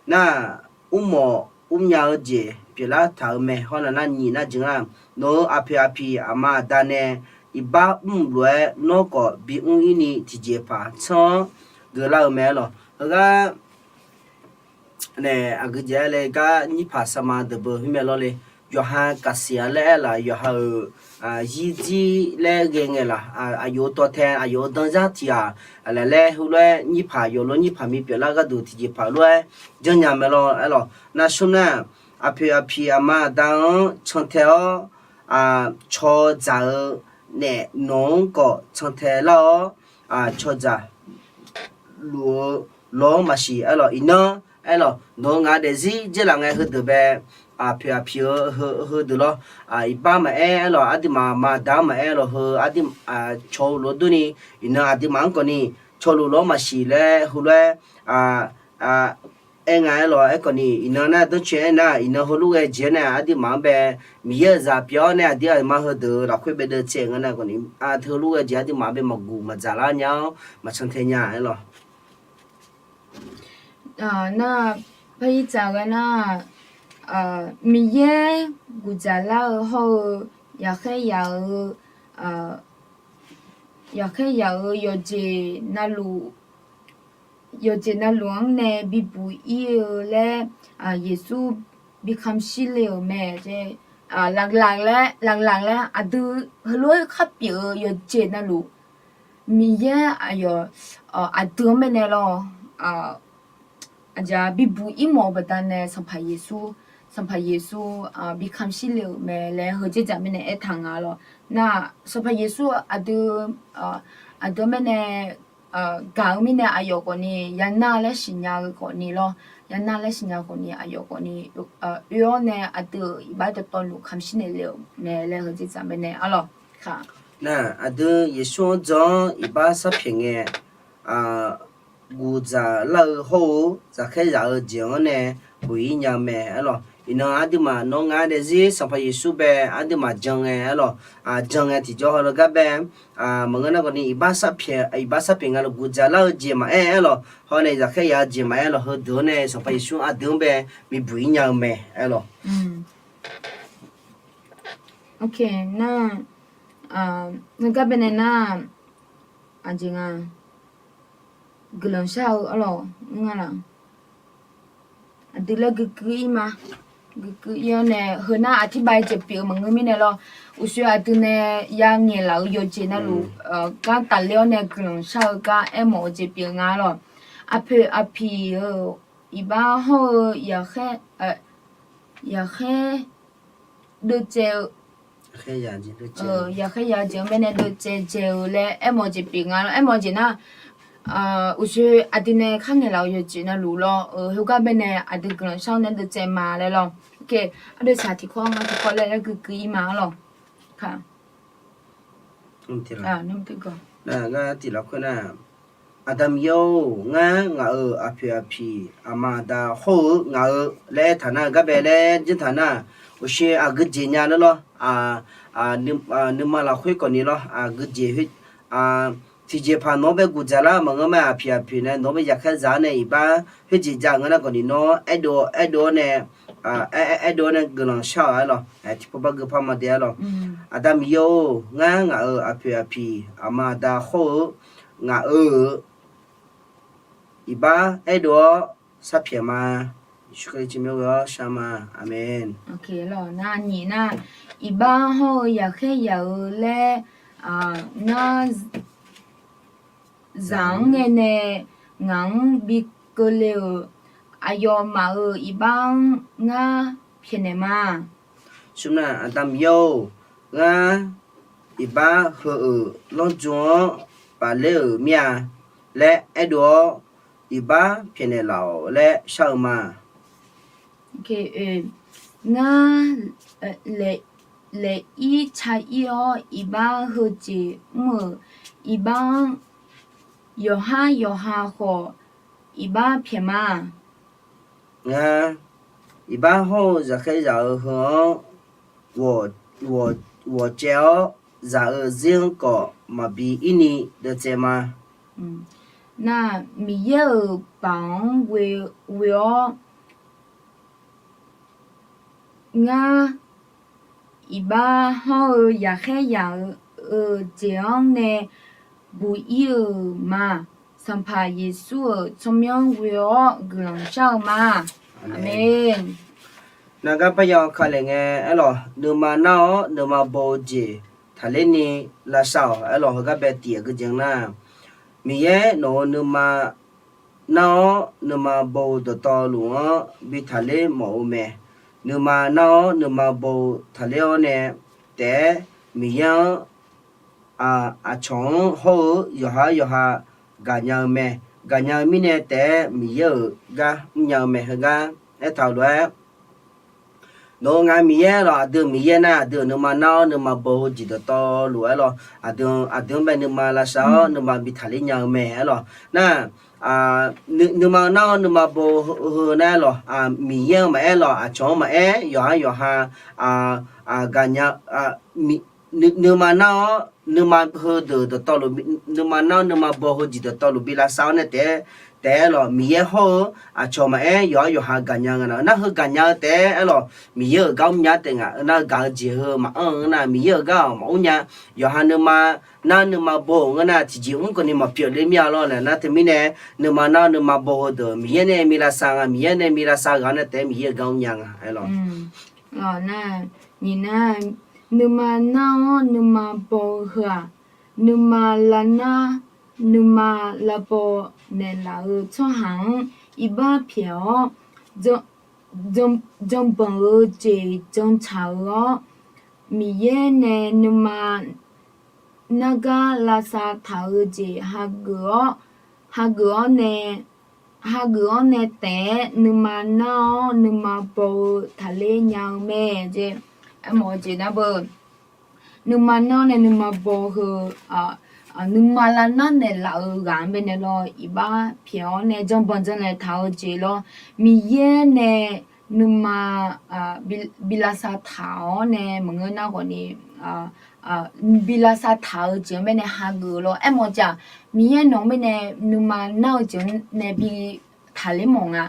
nar, mrmawf mrnya-eu jeq pyeuflar taq-euq mae. Hawr nar nar nyiq nar jeq nar, nawq-euq aqpoeq aqpiq aqma aqda nae iqbax mrluf lof-aer nawr khawf bimr ir ni tiqjeqpaq tsanr-awr geuflar-eu mae. Aerlawq, heugar nae aqgeu jeq-aer le gar nyirpaq sarma deuq beu khoer mae lawr le. Yawqha kaqsiq-a laer aerlaf, yawqha-euq zirdzir laer ghae ngae laf, aqyawf-euq tawtae aqyawf-euq danzar tiq ghaq laer heulof-aer nyirpaq yawf lof nyirpaq mipyeuf lar gharduq tiqjeqpaq lof-aer janrnya mae lawr. Aerlawq, nar smr nar, aqpoeq aqpiq aqma aqda-anr cantae-awr, caw dzaq-eu naef nawq-anr khawf cantae lar-awr, caw dzaq luf-eu lawr-anr maqsiq. Aerlawq, iqnan aerlawq, nawq-eu ngaq-eu daefzir dzeurlaf ngae heudeuq bae, aqpoeq aqpiq-eu heudeuq lawr, iqbax maqaer aerlawq, aqduimaf aqma aqda-anr maqaer lawq, heu aqdui caw-eu lof-aer durni, iqnan aqduimaf-anr khawfni caw luf lawr-anr maqsiq laer heulof-aer aer nga. Aerlawq, aerkhawfni iqnan nar danrcoer aernar, iqnan heulof ghae jeq-anr nae aqduimaf-anr bae Miqyaer-euq zaq pyeuf-awr nae aqdui aqma heudeuq lafkhoer bae deuvtsaev nga nar khawfni, teu heulof ghae jeq aqduimaf bae maqguq maqdzaq lar nya-awr maqcan tae nya. Aerlawq, nar, par ir tsaq ghae nar, Miqyaer guqdzaq lar-eu hawr-eu, yaqkhaer yaq-eu, yaqkhaer yaq-eu yawqjeq navluf, yawqjeq navluf-anr nae bibuq ir-eu laer, Yeqsur bi kamq shir le-euq mae. Laqlaq laer, laqlaq laer aqdui heulof-aer khar pyeuf-eu yawqjeq navluf, Miqyaer aqyawf aqdui-anr bae nae lawr, aqjeq bibuq ir mawf-eu baqdanae Sanqpaq Yeqsur, Sanqpaq Yeqsur bi kamq shir le-euq mae laer heudzerdzaq mirnae aertaq nga lawr. Nar, Sanqpaq Yeqsur aqdui, aqdui-anr bae nae gaq-eu mirnae aqyawf khawfni yanar laer siqnya-eu khawfni lawr, yanar laer siqnya khawfni aqyawf khawfni oe-awr nae aqdui-euq iqbax dawqtawvluf kamq shir naeq le-euq mae laer heudzerdzaq mirnae arlawq. Nar, aqdui Yeqsur-anr jan-awr iqbax sharpyaeq ngae, guqdzaq lar-eu hawr-eu zaqkhaer zaq-eu jeq-anr nae buq ir nya-eu mae arlawq. Iqnan aqduimaf nawr ngar daefzir Sanqpaq Yeqsur bae aqduimaf jan ngae arlawq, jan ngae tiqjawr hawle gar bae, maqngeur nar khawfni iqbax sharpyaeq, iqbax sharpyaeq nga lawq, guqdzaq lar-eu jeq maqaer arlawq, hawr nae zaqkhaer zaq-eu jeq maqaer arlawq, heudeuq-anr nae Sanqpaq Yeqsur aqdui-anr bae bibuq ir nya-eu mae arlawq. Nar, heugar bae nae nar, aqjeq nga, guiqlanq shar-eu arlawq, ngar laf, aqdui laer guiqguiq ir ma. Guiqguiq ir-awr nae heunar aqtirbav-aer jeq pyeuf-eu maqngeur mirnae lawr, uqshoe aqdui nae ya ngaeqlaf-eu yawqjeq navluf, gar tafler-awr nae guiqlanq shar-eu gar aermawf-eu jeq pyeuf nga lawq. Aqpoeq aqpiq-euq iqbax hawr-eu yaqkhaer, yaqkhaer deuvcaev-eu, yaqkhaer ya-eu jeq-anr bae nae deuvcaev dzae-eu laer aermawf-eu jeq pyeuf nga lawr. Aermawf-eu jeq nar, uqshoe aqdui nae kharngaeq laf-eu yawqjeq navluf lawr, heugar bae nae aqdui guiqlanq shar-awr nae deuvcaev ma laer lawr. Ardov saq tiqkawv ngar tiqkawv laer laer guiqguiq ir ma arlawq. Ngar tiq lafkhoer nar, Aqda Miqyaer-or, ngar ngaq-euq aqpoeq aqpiq aqma aqda hawr-eu ngaq-eu laer aertaq nar, gar bae laer janr taq nar, uqshoe aqgeu jeq nya laer lawr. Nuima lafkhoer khawfni lawr, aqgeu jeq, tiqjeqpaq nawq-anr bae guqdzaq lar maqngeur ma. Aqpiq aqpiq nae nawq-anr bae yaqkhaer zaq-anr nae iqbax khoerjeq jav ngeur nar khawfni nawr aerdov, aerdov-awr nae, aerdov-awr nae guiqlanq shar-awq arlawq. Tiqpov bar geu par ma de arlawq. Aqda Miqyaer-or, ngar ngaq-euq aqpoeq aqpiq aqma aqda hawr-eu ngaq-euq iqbax aerdov-awr sharpyaeq ma. Yeqsur Kali tsawrmyanr ghoe-awr shar ma. Aqmeq. Nar nyiq nar, iqbax hawr-eu yaqkhaer yaq-eu laer, ngar zaq-anr ngae nae ngaq-anr bi keuvle-euq aqyawfmaf-euq iqbax-anr ngar pyaeqnaeq ma. Smr nar, Aqda Miqyaer-or, ngar iqbax heu-euq lanrdzor-anr bafler-euq mir-a laer aerdov-awr, iqbax pyaeqnaeq laf-awq laer shar-eu ma. Ngar, e, laeq ir ca ir-awr, iqbax heujeq mr-euq iqbax-anr yawqhar yawqha khawf iqbax pyaeq ma. Ngar, iqbax hawr-eu zaqkhaer zaq-eu heu-anr ghawq caev-awr, zaq-eu zir-anr khawf maqbi ir ni deuvtsaev ma. Nar, Miqyaer-euq baoq-anr ghoe-awr, ngar, iqbax hawr-eu zaqkhaer zaq-eu jeq-anr nae buq ir-euq ma. Sanqpaq Yeqsur-euq tsawrmyanr ghoe-awr guiqlanq shar-eu ma. Aqmeq. Nar, gar parya ka laeq ngae aerlawq, nuima nar-awr nuima baw-eu jeq taqler ni lavsav-awq aerlawq, heugar bae tiq aqgeu jeq nar, Miqyaer nawq-euq nuima nar-awr nuima baw-eu dawqtawvluf-anr bi taqler mawf-eu mae. Nuima nar-awr nuima baw-eu taqler-awr nae taef-aer Miqyaer-anr aqcawq-anr hawr-eu yawqha yawqha gaqnya-eu mae. Gaqnya-eu mirnae taef-aer Miqyaer-euq gar mrnya-eu mae. Heugar aertaq-euq lof-aer, nawq-eu ngaq Miqyaer lawq, aqdui-euq Miqyaer nar, aqdui-euq nuima nar-awr nuima baw-eu jeq dawqtawvluf aerlawq, aqdui, aqdui-anr bae nuima lavsav-awr nuima bi taqler nya-eu mae aerlawq. Nar, nuima nar-awr nuima baw-eu heu nar aerlawq, Miqyaer-anr maqaer lawq, aqcawq-anr maqaer, yawqha yawqha gaqnya, nuima nar-awr nuima heudeuq dawqtawvluf, nuima nar-awr nuima baw heu jeq dawqtawvluf bi lavsav-awr nae taef-aer, taef-aer lawq, Miqyaer hawr-eu aqcawq maqaer, yawqha yawqha gaqnya nga nar, nar heu gaqnya-eu taef-aer aerlawq, Miqyaer-euq gar mrnya taef nga. Nar gaq-eu jeq heu maqanr-eu ngeur nar, Miqyaer-euq gar-awq maqmr nya. Yawqha nuima nar nuima baw-euq ngeur nar, tiqjeq mr khawf ni maqpyeuf ler mir-a lawr laer nar, teumirnae nuima nar nuima baw heudeuq Miqyaer nae mi lavsav nga, Miqyaer nae mi lavsav ghaq-awr nae taef-aer Miqyaer-euq gar mrnya nga aerlawq. Nar, nyiq nar, nuima nar-awr nuima baw-eu heu-aq, nuima lavnar, nuima lavbaw naeqlaf-eu tsawrhaq-anr iqbax pyaeq-awr, janbanq-eu jeq jantsaq-eu-awr, Miqyaer nae nuima nargar lavsav taq-eu jeq hageuf-awr, hageuf-awr nae, hageuf-awr nae taef-aer nuima nar-awr nuima baw-eu taqler nya-eu mae. Aermawf-eu jeq nar beu, nuima nar-awr nae nuima baw heu, nuima lavnar naeqlaf-eu ghaq-anr baenae lawr, iqbax pyaeq-awr nae janbanq janlaeq taq-eu jeq lawr, Miqyaer nae nuima bi lavsav taq-awr nae maqngeur nar khawf ni, bi lavsav taq-eu jeq-anr baenae hageuf lawr. Aermawf-eu jeq-aq, Miqyaer nawq-anr baenae nuima nar-eu jeq-anr nae bi taqler mawf nga.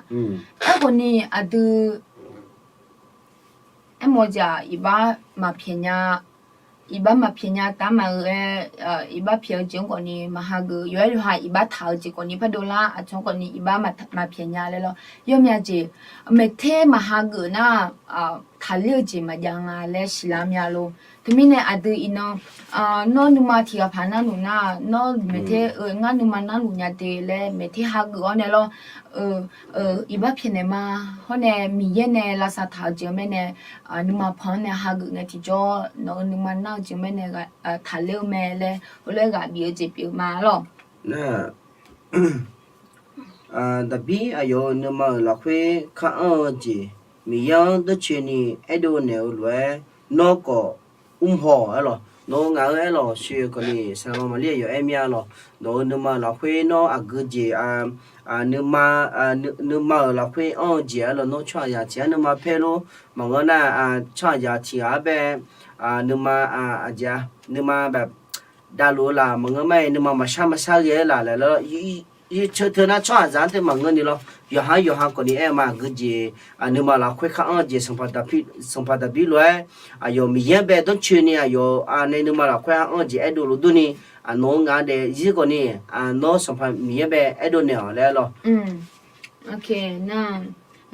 Aerkhawf ni aqdui aermawf-eu jeq-aq, iqbax maqpyaeq nya, iqbax maqpyaeq nya taf maqgeu-aer, iqbax pyaeq-eu jeq-anr khawf ni maqhageuf, yawqha-aer yawqha iqbax taq-eu jeq khawf ni pardov lar, aqcawq khawf ni iqbax maqpyaeq nya laer lawr. Yawmyav jeq maeqter maqhageuf nar, taqler-eu jeq maqjav nga laer siqlar mya lor. Teumirnae aqdui iqnan, nawr nuima tiq ghaq paq narluf nar, nawr maeqter-eu ngar nuima narluf nya de laer maeqter hageuf-awr nae lawr, iqbax pyaeqnaeq ma. Hawr nae Miqyaer nae lavsav taq-eu jeq-anr baenae, nuima pan-anr nae hageuf ngae tiqjawr nawq-eu nuima nar-eu jeq-anr baenae taqler-eu mae laer heulof-aer ghaq bif-eu jeq pyeuf ma lawr. Nar, Daqbir aqyawf-euq nuima-euq lafkhoer kar anr-eu jeq, Miqyaer-anr dawrcoeni aerdov naeq-eu lof-aer, nawr khawf mrhaw-awq aerlawq. Nawq-eu ngaq-eu aerlawq, shir-eu khawf ni saqlaq maqlir aqyawf aer mir-a lawq. Nawq-euq nuima-euq lafkhoer nawr aqgeu jeq, nuima, nuima-euq lafkhoer anr-eu jeq aerlawq, nawr tsawrhaqzaq tiq ghaq nuima paer lor. Maqngeur nar, tsawrhaqzaq tiq ghaq-aer bae, nuima, aqjeq-a, nuima bae davluf-eu laf maqngeur ma-aer, nuima maqshar maqshar ghae-aer laf laer lawr. Teu nar tsawrhaqzaq-anr teu maqngeur ni lawr. Yawqha yawqha khawf ni aer-eu ma, aqgeu jeq, nuima lafkhoer kar anr-eu jeq, Sanqpaq Daqbir lof-aer, aqyawf Miqyaer-anr bae dawrcoeni aqyawf nae nuima lafkhoer anr-eu jeq aerdov luf durni, nawq-eu ngaq-eu daefzir khawf ni, nawr Sanqpaq Miqyaer bae aerdov naeq-awq laer lawr. Nar,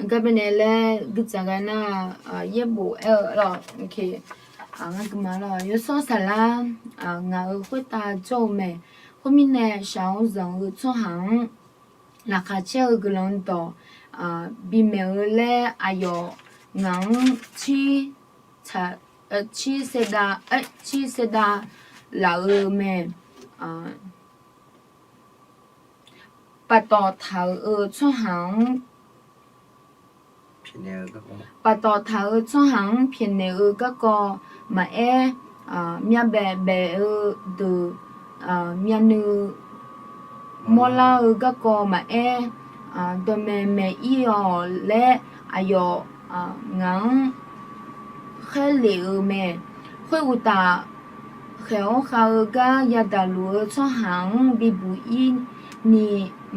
gar baenae laer guidzaq ghae nar, yaerbof aer-eu lawr. Ngar guima lawr, yawsanr saqlar, ngaq-euq khoertav jawr-eu mae. Khoermirnae shaq-anr zanq-eu tsawrhaq-anr laqkhaq caer-eu guiqlanq dawq bimaeq-eu laer aqyawf ngaq-anr cir, cir saerdav, cir saerdav laf-eu mae. Paftawf taq-euq tsawrhaq-anr Paftawf taq-eu tsawrhaq-anr pyaeqnaeq-eu garkawv maqaer, myavbaef baef-eu deuq, myavnuiv mawrlar-eu garkawv maqaer, dawqmaeq maeq-ir-awq laer aqyawf ngaq-anr khaerlef-eu mae. Khoeruqtaf, khaeq-awr khav-eu gar yadaq luf-eu tsawrhaq-anr bibuq-ir ni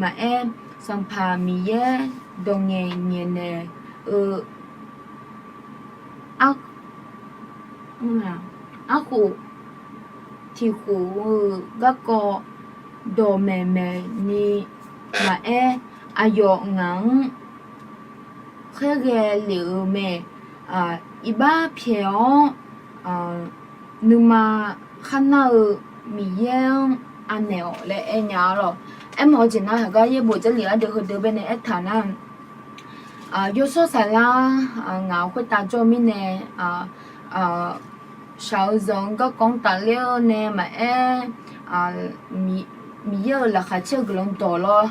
maqaer, Sanqpaq Miqyaer dawq ngaeq ngaeqnaeq-eu arkhof tiqkhof-eu garkawv dawqmaeq maeq ni maqaer, aqyawf ngaq-anr khaerghae lef-eu mae. Iqbax pyaeq-awr nuima kharnar-eu Miqyaer-anr anaeq-awq laer aernya-awr lawq. Aermawf-eu jeq nar, heugar yaerbof Jarlif ardeuv heudeuq baenae aertaq nar, yawshawr saflar ngaq khoertav jawr-eu mirnae, shaq-eu zanq-eu garkawv-anr tafler-awr nae maqaer, Miqyaer-euq laqkhaq caer-eu guiqlanq dawq lawr,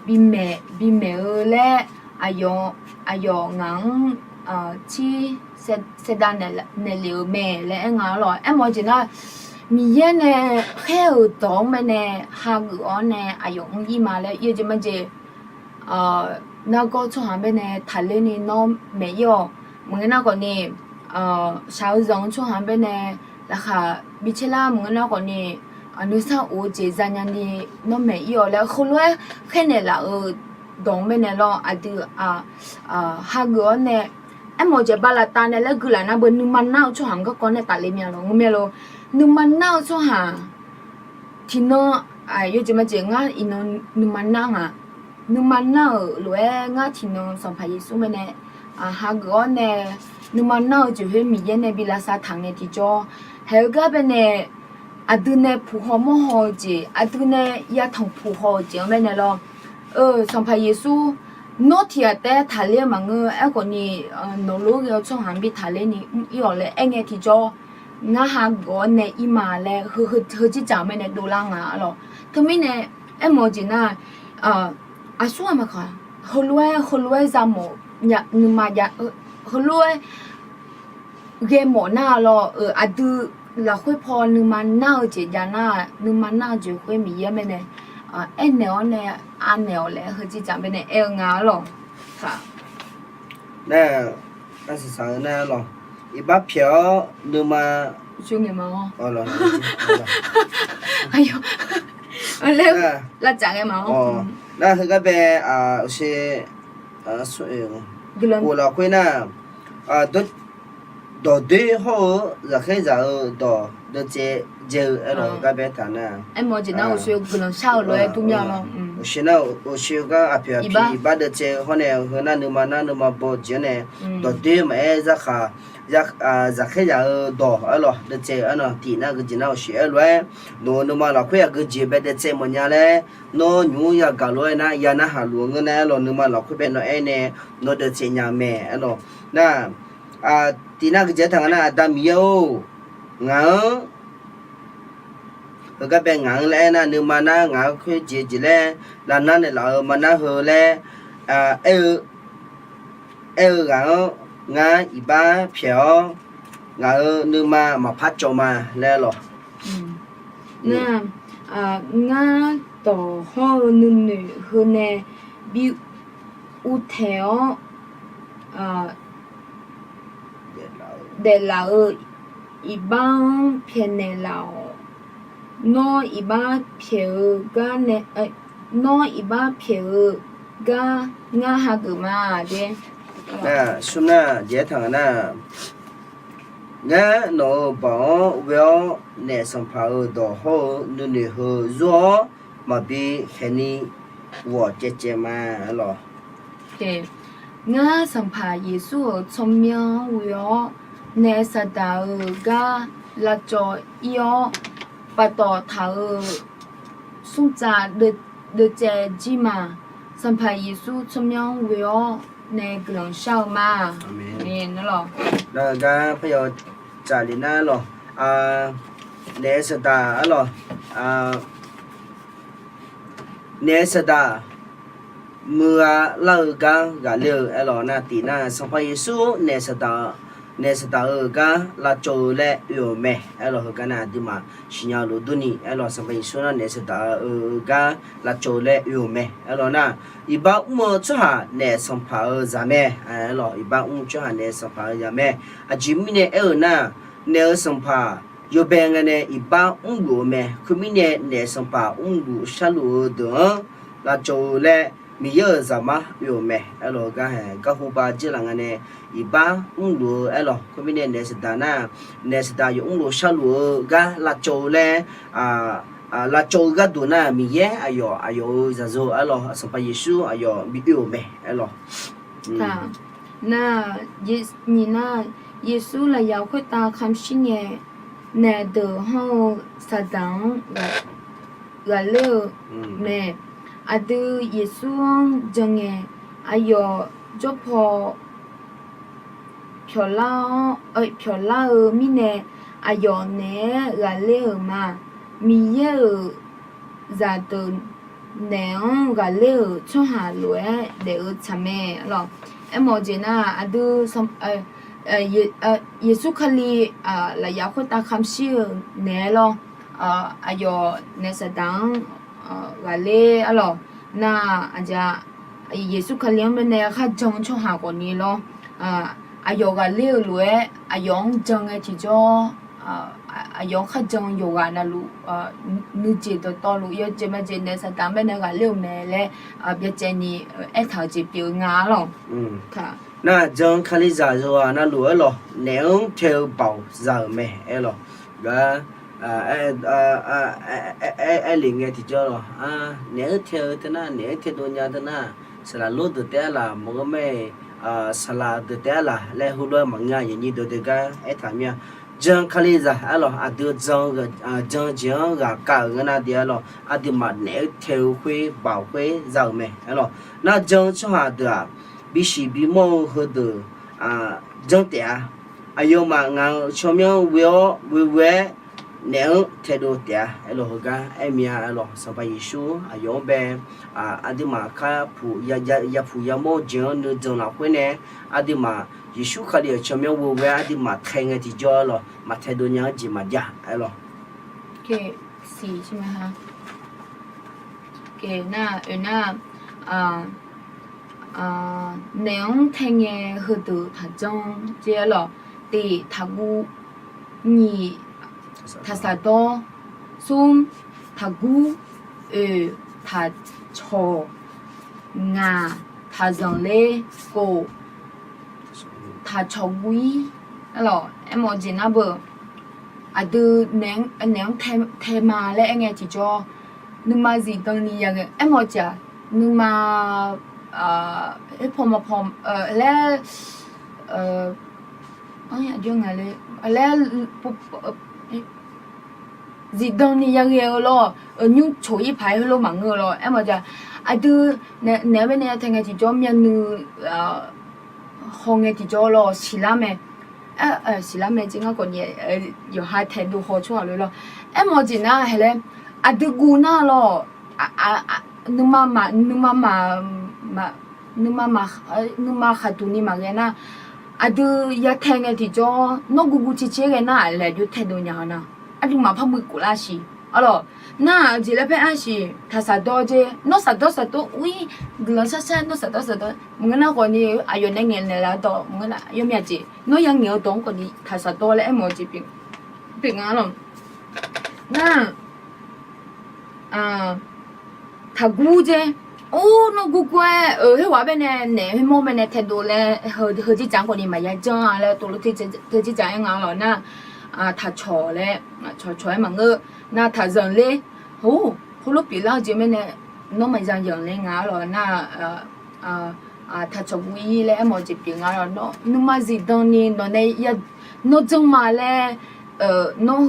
bimaeq bimaeq-eu laer aqyawf ngaq-anr tsir saevdav naeqlef-euq mae laer aer nga-awr lawq. Aermawf-eu jeq nar, Miqyaer nae khaer-euq dawq-anr baenae hageuf-awr nae aqyawf mr-ir ma laer ir-eu jeq majeq nargawr tsawrhaq baenae taqler ni nawr maeq-ir-awq. Maqngeur nar khawfni, shaq-eu zanq-eu tsawrhaq baenae laqkhaq bi caer lar maqngeur nar khawfni, nuisar of-eu jeq zanya ni nawr maeq-ir-awq laer heulof-aer khaernaeq laf-eu dawq-anr baenae lawr aqdui hageuf-awr nae, aermawf-eu jeq bala tav nae laer guiqlanq nar beu nuima nar-eu tsawrhaq-anr garkawv nae tafler mya lawq, ngeur mae lawq. Nuima nar-eu tsawrhaq tiqnan, yawjeq majeq ngar iqnan nuima nar nga. Nuima nar-euq lof-aer ngar tiqnan Sanqpaq Yeqsur baenae hageuf-awr nae, nuima nar-eu jeq khoer Miqyaer nae bi lavsav taq ngae tiqjawr, haeq-eu gar baenae aqdui nae puq haw mawr haw-eu jeq, aqdui nae yatanq puq haw-eu jeq-anr baenae lawr, Sanqpaq Yeqsur, nawr tiq ghaq taef-aer taqler-eu maqngeur. Aerkhawfni, nawqlof ghae-eu tsawrhaq-anr bi taqler ni mr-ir-awq laer aerngae tiqjawr, ngar hageuf-awr nae ir ma laer heu, heu, heu jir dzaq-eu mae nae dovlar nga-a lawq. Teumirnae, aermawf-eu jeq nar, aqsur ghaq maqkaq, heulof-aer, heulof-aer zamawf nya, nuima jav, heulof-aer ghae mawf nar-a lawr-euq aqdui lafkhoer paw nuima nar-eu jeq jav nar-aq, nuima nar-eu jeq khoer Miqyaer mae nae aernaeq-awr nae anaeq-awq laer heu jir dzaq mae nae aer-eu nga-a lawq. Nar, aqsaq saq-eu nar lawq, iqbax pyaeq-awr nuima ngae ma-awr, lavdzaq ngae ma-awr, nar heugar bae, uqshe, guiqlanq lafkhoer nar, dawqdoer hawr-eu zaqkhaer zaq-eu dawq deuvtsaev dzae-eu aer lawq, heugar bae taq nar, aermawf-eu jeq nar uqshe guiqlanq shar-eu lof-aer dur mya lawr. Uqshe nar, uqshe gar aqpoeq aqpi iqbax deuvtsaev-eu hawr nae heu nar nuima nar nuima baw jeq-anr nae, dawqdoer maqaer zarkhaq, zaqkhaer zaq-eu dawq aer lawq deuvtsaev-eu aer nawq tiq nar geujeq nar uqshe aer lof-aer, nawq-euq nuima lafkhoer aqgeujeq bae deuvtsaev mawf nya laer, nawr nymq mr yagaq lof-aer nar ya narhaq luf-eu ngeur nae aer lawq, nuima lafkhoer bae nawr aer nae, nawr deuvtsaev nya mae aer lawq. Nar, tiq nar geujeq taq nga nar, Aqda Miqyaer-or, ngaq-anr heugar bae ngaq-anr laer aer nar, nuima nar ngaq-anr khoerjeq jeq laer lavnar naeqlaf-eu ma nar heu laer aer-eu, aer-eu ghaq-anr ngar iqbax pyaeq-awr, ngaq-euq nuima maqpar cawv ma laer lawq. Nar, ngar dawq hawr-eu nuinoeq heu nae bi uvtaeq-awr daeflaf-eu iqbax-anr pyaeqnaeq laf-awq. Nawr iqbax pyaeq-eu gar nae, nawr iqbax pyaeq-eu gar ngar hageuf ma de. Nar, smr nar jeq aertaq nga nar, ngar nawq-euq baoq-anr ghoe-awr naef sanqpaq-euq dawq hawr-eu nuinoeq heu zur-awr maqbi khaeqni ghawq caevcaev ma lawq. Ngar Sanqpaq Yeqsur-euq tsawrmyanr ghoe-awr naef saqdaq-euq gar lavcawv ir-awr, paftawf taq-euq smrtsav deuvcaev jir ma. Sanqpaq Yeqsur tsawrmyanr ghoe-awr nae guiqlanq shar-eu ma. Nar gar parya tsaqlif nar lawq, naef saqdaq ar lawq, naef saqdaq muiqgha lar-eu gar ghaqler-eu aerlawq nar, tiq nar Sanqpaq Yeqsur naef saqdaq, naef saqdaq-euq gar lavcawv-eu laer oe-euq mae aerlawq. Heugar nar aqduimaf siqnya-eu lof durni aerlawq, Sanqpaq Yeqsur nar naef saqdaq-euq gar lavcawv-eu laer oe-euq mae aerlawq nar, iqbax mr-eu tsawrhaq naef sanqpaq-euq zaq mae aerlawq. Iqbax mr-eu tsawrhaq naef sanqpaq-euq zaq mae. Aqjeq mirnae aer-eu nar, naef-euq sanqpaq yawbae ngae nae iqbax mrluf-eu mae. Khoermirnae naef sanqpaq mrluf sharluf-eu deuq-anr lavcawv-eu laer Miqyaer-euq zaqmar oe-euq mae aerlawq. Heugar hae garhu ba dzer laf ngae nae iqbax mrluf-eu aerlawq. Khoermirnae naef saqdaq nar, naef saqdaq yawf mrluf sharluf-eu gar lavcawv-eu laer, lavcawv-eu gharduq nar Miqyaer aqyawf, aqyawf-euq zaqyo aerlawq, Sanqpaq Yeqsur aqyawf bi oe-euq mae aerlawq. Nar, nyiq nar, Yeqsur lafyaq khoertav kamq shir ngae, naef deuq hawr-eu saqdaq-anr ghaqler-eu mae. Aqdui Yeqsur-anr jan ngae, aqyawf jawrpaw pyawqlar-awr, pyawqlar-eu mirnae, aqyawf naeq-aer ghaqler-euq ma. Miqyaer-euq zaqdeuq naeq-anr ghaqler-euq tsawrhaq lof-aer daef-eu tsaq mae lawq. Aermawf-eu jeq nar, aqdui Yeqsur Kali lafyaq khoertav kamq shir-eu naeq-aer lawr, aqyawf naeq saqdaq-anr ghaqler-a lawq. Nar, aqjeq Yeqsur Kali-anr baenae kharjan-eu tsawrhaq khawfni lawr, aqyawf ghaqler-eu lof-aer aqyawf-anr jan ngae tiqjawr, aqyawf-anr kharjan yawqghaq navluf, nuijeq dawqtawvluf yawjeq majeq naeq saqdaq-anr baenae ghaqler-eu mae laer byacaevni aertaq-eu jeq pyeuf-eu nga-a lawq. Nar, jan Kalizaq yawqghaq navluf aerlawq, naef-anr tae-eu baoq za-euq mae aerlawq. Gar aer lef ngae tiqjawr lawq, naef-anr tae-eu teunar, naef-anr taedov nya teunar, saqlaq lor deuq taef-aer laq, maqngeur mae, saqlaq deuq taef-aer laq laer heulof-aer maqngeur-a. Aqyuif aqnyir deuq deuq gar aertaq mir-a. Jan Kalizaq aerlawq, aqdui jan, jan jeq-anr ghaqkav-euq ngeur nar de aerlawq, aqduimaf naef-anr tae-eu khoer baoq khoer za-euq mae aerlawq. Nar, jan-eu tsawrhaq deuq-aq, bisiq bimawr-eu heudeuq jan taef-a. Aqyawfmaf ngaq-euq tsawrmyanr ghoe-awr ghoeghoe-aer naef-anr taedov taef-a aerlawq. Heugar aer mir-a aerlawq, Sanqpaq Yeqsur aqyawf-anr bae aqduimaf kar puq yapuq yamawr-eu jeq-anr nuijan lafkhoer nae, aqduimaf Yeqsur Kali-euq tsawrmyanr ghoeghoe-aer aqduimaf tae ngae tiqjawr aerlawq, maqtaedov nya-anr jeq maqjav aerlawq. Nar, oe nar, naef-anr tae ngae heudeuq taqjan jer aerlawq. Tiq, taqguv. Nyiq, taqsaqdawr. Smr, taqgur. Oeq, taqcawq. Ngaq, taqzanqler. Kof, taqcawq guv-ir. Aerlawq, aermawf-eu jeq nar beu, aqdui naef-anr tae ma laer aer ngae tiqjawr, nuima zifdan ni ya ngae aermawf-eu jeq-aq, nuima oerpaw maqpaw laer, laer zifdan ni ya ghae-eu lawr, nymr coq-ir paq-aer heulof maqngeur-eu lawr. Aermawf-eu jeq-aq, aqdui naef-anr baenae tae ngae tiqjawr myavnuiv haw ngae tiqjawr lawr siqlar mae. Siqlar mae jeq ngar khawfni yawqha taedov haw tsawrhaq lof lawr. Aermawf-eu jeq nar hae laer, aqdui guv nar lawr, nuima ma, nuima ma, nuima ma, nuima khaqduq ni maqghae nar, aqdui ya tae ngae tiqjawr nawr guv guv ciqciq-aer ghae nar, aqlaeq jov taedov nya-eu nar, aqduimaf par muiq khof lar siq. Aerlawq, nar-aq jeq laer paer arsiq, taqsaqdawr jer, nawr saqdawr saqdawr ur-ir, guiqlanq shar shar nawr saqdawr saqdawr maqngeur nar khawfni, aqyawf nae ngaeq naeq laf dawq maqngeur nar, yawmyav jeq nawr ya ngaeq-eu dawq-anr khawfni taqsaqdawr laer aermawf-eu jeq pyeuf nga lawq. Nar, taqgur jer. Or, nawr gurgur-aer, heu ghaq baenae naef khoermawr baenae taedov laer, heu dzerdzaq-anr khawfni maqya janr-a laer tov lof, heu dzerdzaq-aer nga lawq nar, taqcawq laer, cawqcawq-aer maqngeur, nar taqzanqler. Or, heulof pyeuflar-eu jeq mirnae, nawr maqya zanqler nga lawq nar, taqcawq guv-ir laer aermawf-eu jeq pyeuf nga lawq. Nuima zifdan ni nawq nae, nawr janr ma laer, nawr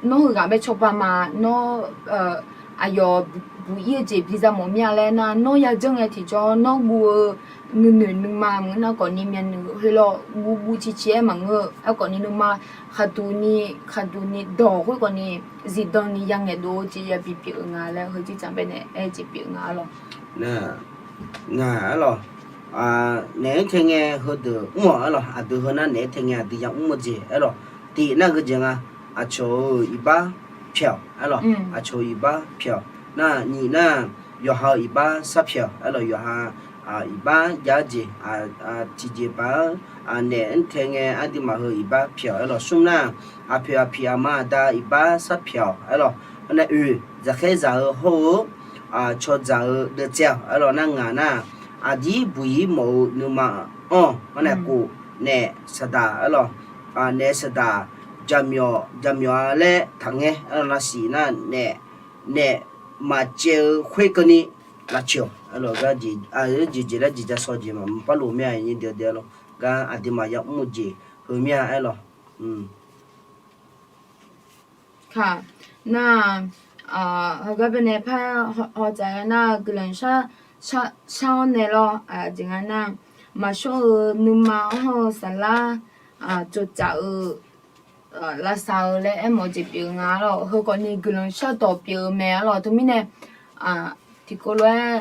heughaq bae cawba ma, nawr aqyawf buq-ir-eu jeq biza mawf mir-a laer nar, nawr ya janr ngae tiqjawr nawr guv-eu nuinoeq nuima maqngeur nar khawfni myavnuiv khoerlof guv guv ciqciq-aer maqngeur-eu aerkhawfni nuima khaqduq ni, khaqduq ni dawq khoerkhawfni zifdan ni ya ngaeqdov-eu jeq yabi pyeuf-eu nga laer heu dzerdzaq baenae aer-eu jeq pyeuf nga lawq. Nar, Ngaq aerlawq, naef-anr tae ngae heudeuq mr-awq aerlawq, aqdui heu nar naef-anr tae ngae aqdui yamr-eu jeq aerlawq. Tiq nar geujeq nga, aqcawq-euq iqbax pyaeq-awq aerlawq, aqcawq-euq iqbax pyaeq-awq. Nar nyiq nar, yawqha-euq iqbax sharpyaeq-awq aerlawq, yawqha iqbax jav-eu jeq, tiqjeq paq-aer, naef-anr tae ngae aqduimaf heu iqbax pyaeq-awq aerlawq. Smr nar, aqpoeq aqpiq aqma aqda iqbax sharpyaeq-awq aerlawq. Nar oeq, zaqkhaer zaq-eu hawr-eu, cawdzaq-eu deuvtsaev-awq aerlawq. Nar ngaq nar, aqdir buqyir mawf-eu nuima anr-awq. Nar nae kof, naef saqdaq aerlawq, naef saqdaq, jaqmyawf jaqmyawf-a laer taqngaer aerlawq. Nar siq nar, naef, naef maqcaev-eu khoerkeuvni lavcoeq-awq aerlawq. Gar jeqjeq laer jeqja shaw jeq maqmr parlof mir-a, aqnyir deuq deuq aerlawq. Gar aqduimaf yamr-eu jeq heu mir-a aerlawq. Nar, heugar baenae par hawtsaf-aer nar, guiqlanq shar-awr nae lawr, aqjeq nga nar, maqshawr-eu nuima hawr-eu saflar tsovtsaf-eu lavsav-eu laer aermawf-eu jeq pyeuf-eu nga lawr. Heukhawfni guiqlanq shardawq pyeuf-eu mae arlawq. Teumirnae tiqkawv lof-aer,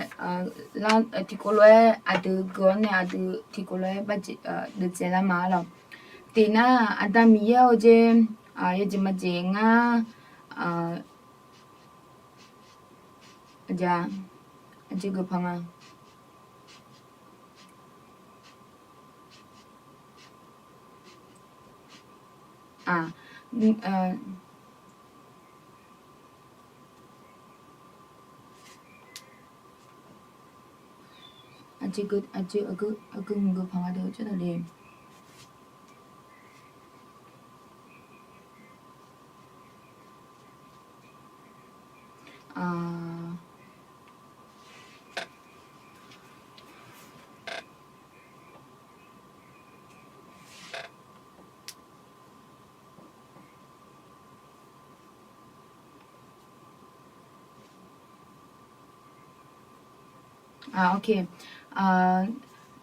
tiqkawv lof-aer aqdui gui-awr nae aqdui tiqkawv lof-aer deuvtsaev lar ma arlawq. Tiq nar, Aqda Miqyaer-eu jeq, yawjeq majeq ngar, aqjeq geuf paq nga. Aqjeq geuf paq nga deuq jawrdawq le.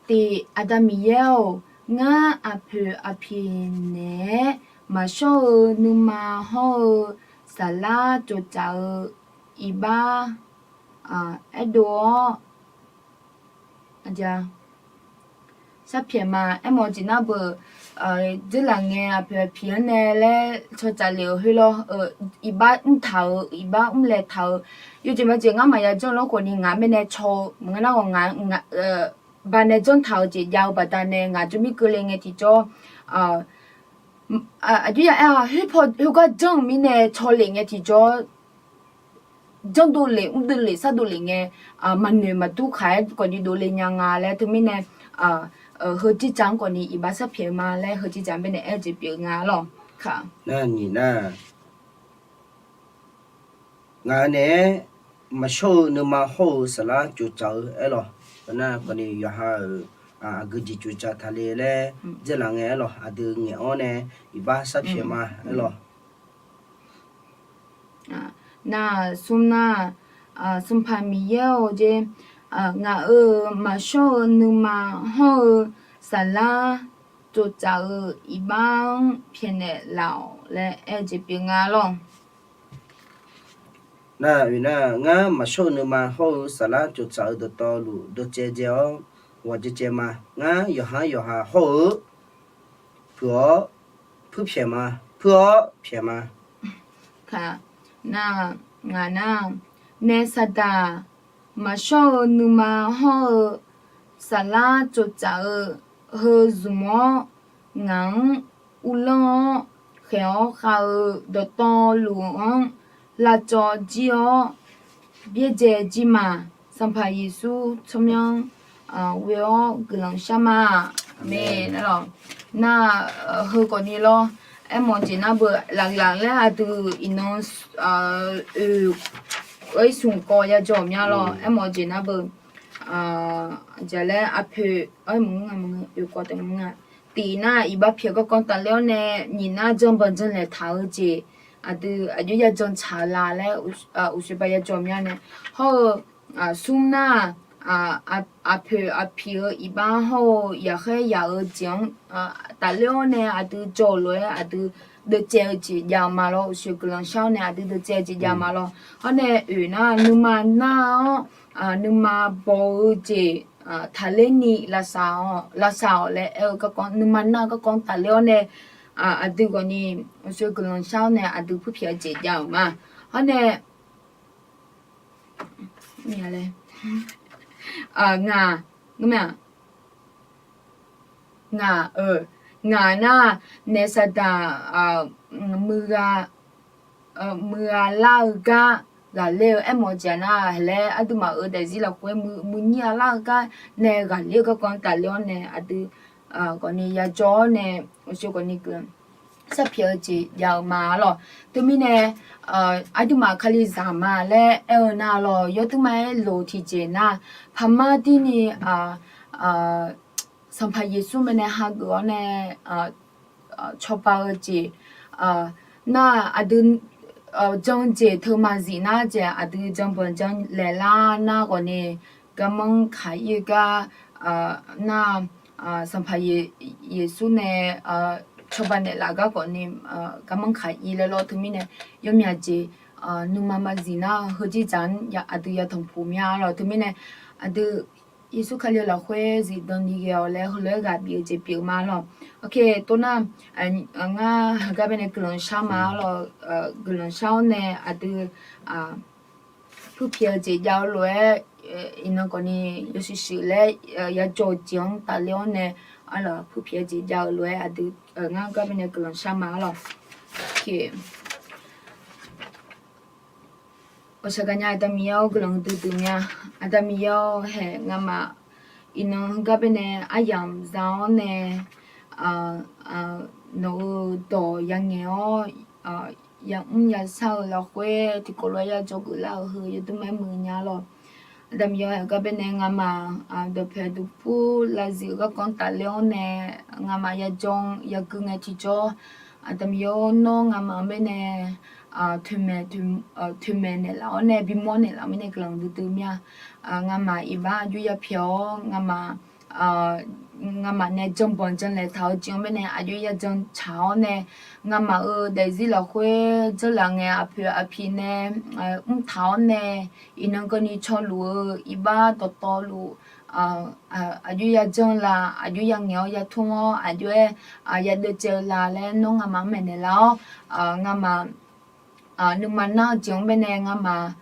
Tiq, Aqda Miqyaer-or, ngar aqpoeq aqpiq naeq-aer maqshawr-eu nuima hawr-eu saflar tsovtsaf-eu iqbax aerdov-awr, sharpyaeq ma. Aermawf-eu jeq nar beu, dzeurlaf ngae aqpoeq aqpiq-anr nae laer tsawrtsaf lef-euq khoerlawr, iqbax mrtaq-euq, iqbax mrlaeq taq-euq, yawjeq majeq ngar maqya janr lawr khawfni ngaq-anr baenae caw-eu maqngeur nar, ngaq baqnae janr taq-euq jeq jav-eu baqdanae ngaq jawr mir keuvle ngae tiqjawr, aqjox ya aer-a, khoerpaw khoergar janr-eu mirnae caw lef ngae tiqjawr, janrdov lef, mrdov lef, sardov lef ngae, maqnoeq maqdur khaq-aer khawfni dovle nya nga laer teumirnae, heu jirdzaq-anr khawfni iqbax sharpyaeq-eu ma laer heu jirdzaq-anr baenae aer-eu jeq pyeuf nga lawq. Nar nyiq nar, ngaq-euq naeq-aer maqshawr-eu nuima hawr-eu saflar tsovtsaf-eu aerlawq. Nar khawfni yawqha-euq aqgeu jeq tsovtsaf taqle laer dzeurlaf ngae aerlawq, aqdui ngaeq-awr nae iqbax sharpyaeq ma aerlawq. Nar smr nar, Sanqpaq Miqyaer-or jeq, ngaq-euq maqshawr-eu nuima hawr-eu saflar tsovtsaf-eu iqbax-anr pyaeqnaeq laf-awq laer aer-eu jeq pyeuf nga lawq. Nar oeq nar, ngar maqshawr-eu nuima hawr-eu saflar tsovtsaf-eu dawqtawvluf dawqcaev dzae-awr ghawqcaev caev ma. Ngar yawqha-anr yawqha hawr-eu puiq-awr puirpyaeq ma, puir-awr pyaeq ma. Nar ngaq nar, naef saqdaq maqshawr-eu nuima hawr-eu saflar tsovtsaf-eu heu zmq-awr, ngaq-anr uvlanr-awr khaeq-awr khav-eu dawqtawvluf-anr lavcawv jir-awr byaerdzae jir ma. Sanqpaq Yeqsur tsawrmyanr ghoe-awr guiqlanq shar ma. Aqmeq. Nar, nar, heu khawfni lawr, aermawf-eu jeq nar beu laflaf laer aqdui iqnan oe, oe smq kawv ya jawr-euq mya lawr. Aermawf-eu jeq nar beu jaq laer aqpoeq, oe maqngeur nga, maqngeur, oe kawv taef maqngeur nga. Tiq nar iqbax pyaeq garkawv tafler-awr nae, nyiq nar janrbanq janrlaeq taq-eu jeq, aqdui aqjox ya jan tsaq-eu la laer uqshoe ba ya jawr-eu mya nae, hawr-eu smr nar, aqpoeq aqpiq-eu iqbax hawr-eu yaqkhaer yaq-eu jeq-anr tafler-awr nae aqdui jawr-euq lof-aer aqdui deuvcaev-eu jeq jav-eu ma lawr. Uqshoe guiqlanq shar-awr nae aqdui deuvcaev-eu jeq jav-eu ma lawr. Hawr nae oeq nar, nuima nar-awr, nuima baw-eu jeq taqlerni lavsav-awq, lavsav-awq laer aer-eu garkawv, nuima nar-eu garkawv tafler-awr nae, aqdui ghawqni uqshoe guiqlanq shar-awr nae aqdui purpyaeq-eu jeq jav-euq ma. Hawr nae ngaq, ngaq, ngaq nar, naef Saqdaq muiq-a, muiq-a lar-eu gar ghaqler-eu aermawf-eu jeq nar, laer aqduimaf-euq daefzir lafkhoer muiq, muiq nyir-a lar-eu gar nae ghaqler-eu garkawv tafler-awr nae aqdui ghawqni yajawr-awr nae, uqshoe ghawqni guiqlanq sharpyaeq-eu jeq jav-eu ma lawr. Teumirnae aqduimaf kalizaq ma laer aer-eu nar lawr, yawduima-aer loq tiqjeq nar, paqmar dirni Sanqpaq Yeqsur mae nae hageuf-awr nae cawba-eu jeq nar, aqdui jan jeq teu maqzif nar jeq, aqdui jan banq jan laeq lar nar ghawqni, garmanr kaq ir-eu gar nar, Sanqpaq Yeqsur nae cawba naeqlaf gar khawfni, garmanr kaq ir laer lawr. Teumirnae yawmyaq jeq nuima maqzif nar-eu heujeq dzaq-anr aqdui yatanq puq mya lawr. Teumirnae aqdui Yeqsur Kali lafkhoer zifdan ni ghae-awq laer heulof-aer ghaq bif-eu jeq pyeuf ma lawr. Ok, toxnar, ngar heugar baenae guiqlanq shar ma lawr. Guiqlanq shar-awr nae aqdui purpyaeq-eu jeq jav-eu lof-aer, iqnan khawfni yawshuif shuif laer yajawr-eu jeq-anr tafler-awr nae, arlawq purpyaeq-eu jeq jav-eu lof-aer aqdui, ngar heugar baenae guiqlanq shar ma lawr. Ok. Ghawqshaq gaqnya Aqda Miqyaer-awr guiqlanq duidui mya. Aqda Miqyaer-awr haeq ngamaf iqnan heugar baenae aryamq za-awr nae, nawq-euq dawq yangaeq-awr, yamr yashar-eu lafkhoer tiqkawv lof-aer yajawr geuflar-euq heu yawduima-aer muiq nya lawr. Aqda Miqyaer-awr haeq heugar baenae ngamaf dawqpaeq duqpur lavzuif-eu garkawv tafler-awr nae, ngamaf yajawr yagui ngae tiqjawr, Aqda Miqyaer-awr nawr ngamaf-anr baenae toeqmaeq naeqlaf-awr nae bimawr naeqlaf-eu mirnae guiqlanq duidui mya. Ngamaf iqbax aqjox yapyaeq-awr, ngamaf ngamaf nae janbanq janlaeq taq-eu jeq-anr baenae aqjox yajan tsaq-awr nae, ngamaf-euq daefzir lafkhoer dzeurlaf ngae aqpoeq aqpiq nae mrtaq-awr nae, iqnan keuvni cawluf-eu iqbax dawqtawvluf, aqjox yajan la, aqjox yangaeq-awr yatmr-awr aqjox-aer yadeuvcaev-eu la laer nawr ngamaf-anr maeqnaeq lar-awr, ngamaf nuima nar-eu jeq-anr baenae ngamaf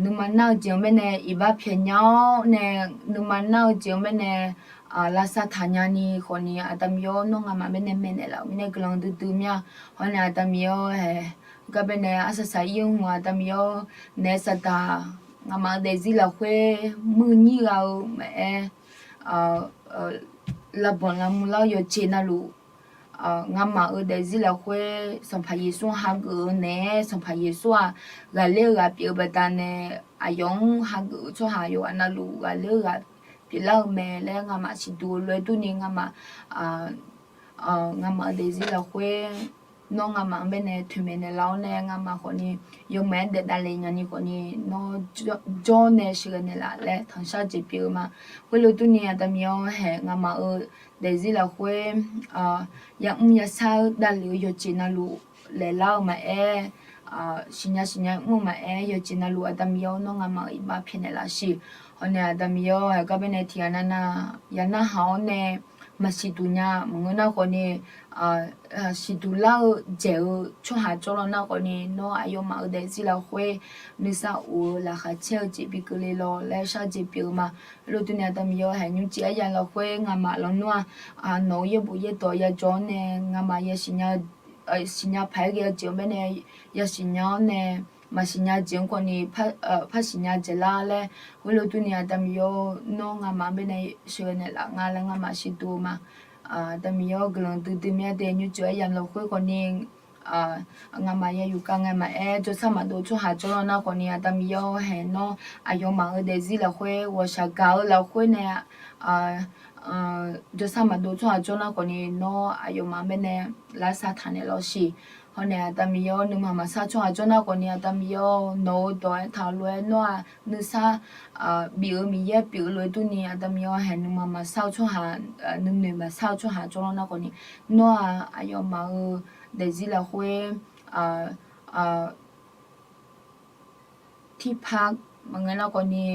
nuima nar-eu jeq-anr baenae iqbax pyaeq nya-awr nae, nuima nar-eu jeq-anr baenae lavsav taq nyani khawfni, Aqda Miqyaer-awr nawr ngamaf baenae maeqnaeq laf-euq mirnae guiqlanq duidui mya. Hawr nae Aqda Miqyaer-awr haeq heugar baenae arsaq saq ir-eu hmq Aqda Miqyaer-awr naef Saqdaq ngamaf-euq daefzir lafkhoer muiqnyir gha-eu maqaer, lavbanq lavmr lar-eu yawqjeq navluf, ngamaf-euq daefzir lafkhoer Sanqpaq Yeqsur hageuf-eu naeq-aer, Sanqpaq Yeqsur-aq ghaqler-eu ghaq pyeuf-eu baqdanae, aqyawf-anr hageuf-eu tsawrhaq yawqghaq navluf ghaqler-eu ghaq pyeuflar-eu mae laer ngamaf siqduq-eu lof-aer durni ngamaf ngamaf-euq daefzir lafkhoer nawr ngamaf-anr baenae toeqmaeq naeqlaf-awr nae ngamaf khawfni yawmaf-aer daef davle nyani khawfni nawr jawr nae sheuqghae naeqlaf laer tanqshar jeq pyeuf-eu ma. Khoerlof durni Aqda Miqyaer-awr haeq ngamaf-euq daefzir lafkhoer yamr yashar-eu davlef-eu yawqjeq navluf laeqlar-eu maqaer, siqnya siqnya mr-eu maqaer, yawqjeq navluf Aqda Miqyaer-awr nawr ngamaf-euq iqbax pyaeqnaeq laf siq. Hawr nae Aqda Miqyaer-awr haeq heugar baenae tiqghaq navnav ya narhaq-awr nae maqsiq duq nya maqngeur nar khawfni, siqduq lar-eu dzaeq-eu tsawrhaq jawrlawr nar khawfni nawr aqyawfmaf-euq daefzir lafkhoer nuisar of-eu laqkhaq caer-eu jeq bi keuvle lawr laer shar jeq pyeuf-eu ma. Lof durni Aqda Miqyaer haeq nymrcif aryamq lafkhoer ngamaf lawnmr-aq, nawq-euq yaerbof yaerdawq yajawr-awr nae ngamaf ya siqnya paq-aer ghae-eu jeq-anr baenae ya siqnya-awr nae, maqsiq nya jeq-anr khawfni par siqnya dzaeqlar laer, khoerlof durni Aqda Miqyaer-awr nawr ngamaf-anr baenae sheuqghae naeqlaf nga laer ngamaf siqduq-eu ma. Aqda Miqyaer-awr guiqlanq duidui mya dae nymrcif aryamq lafkhoer khawfni ngamaf ya yufkav ngae maqaer, jawrsar maqdov tsawrhaq jawrlawr nar khawfni Aqda Miqyaer-awr haeq nawr aqyawfmaf-euq daefzir lafkhoer ghawqshaq gaq-eu lafkhoer nae jawrsar maqdov tsawrhaq jawr nar khawfni nawr aqyawfmaf-anr baenae lavsav taq naeqlaf-awr siq. Hawr nae Aqda Miqyaer-awr, nuima maqsar-eu tsawrhaq jawr nar khawfni Aqda Miqyaer-awr, nawq-eu dawq-aer taq lof-aer nawr-aq nuisar bif-eu Miqyaer pyeuf-eu lof-aer durni Aqda Miqyaer-awr, haeq nuima maqsar-eu tsawrhaq, nuinoeq maqsar-eu tsawrhaq jawrlanr nar khawfni, nawr-aq aqyawfmaf-euq daefzir lafkhoer tirpar maqngae nar khawfni,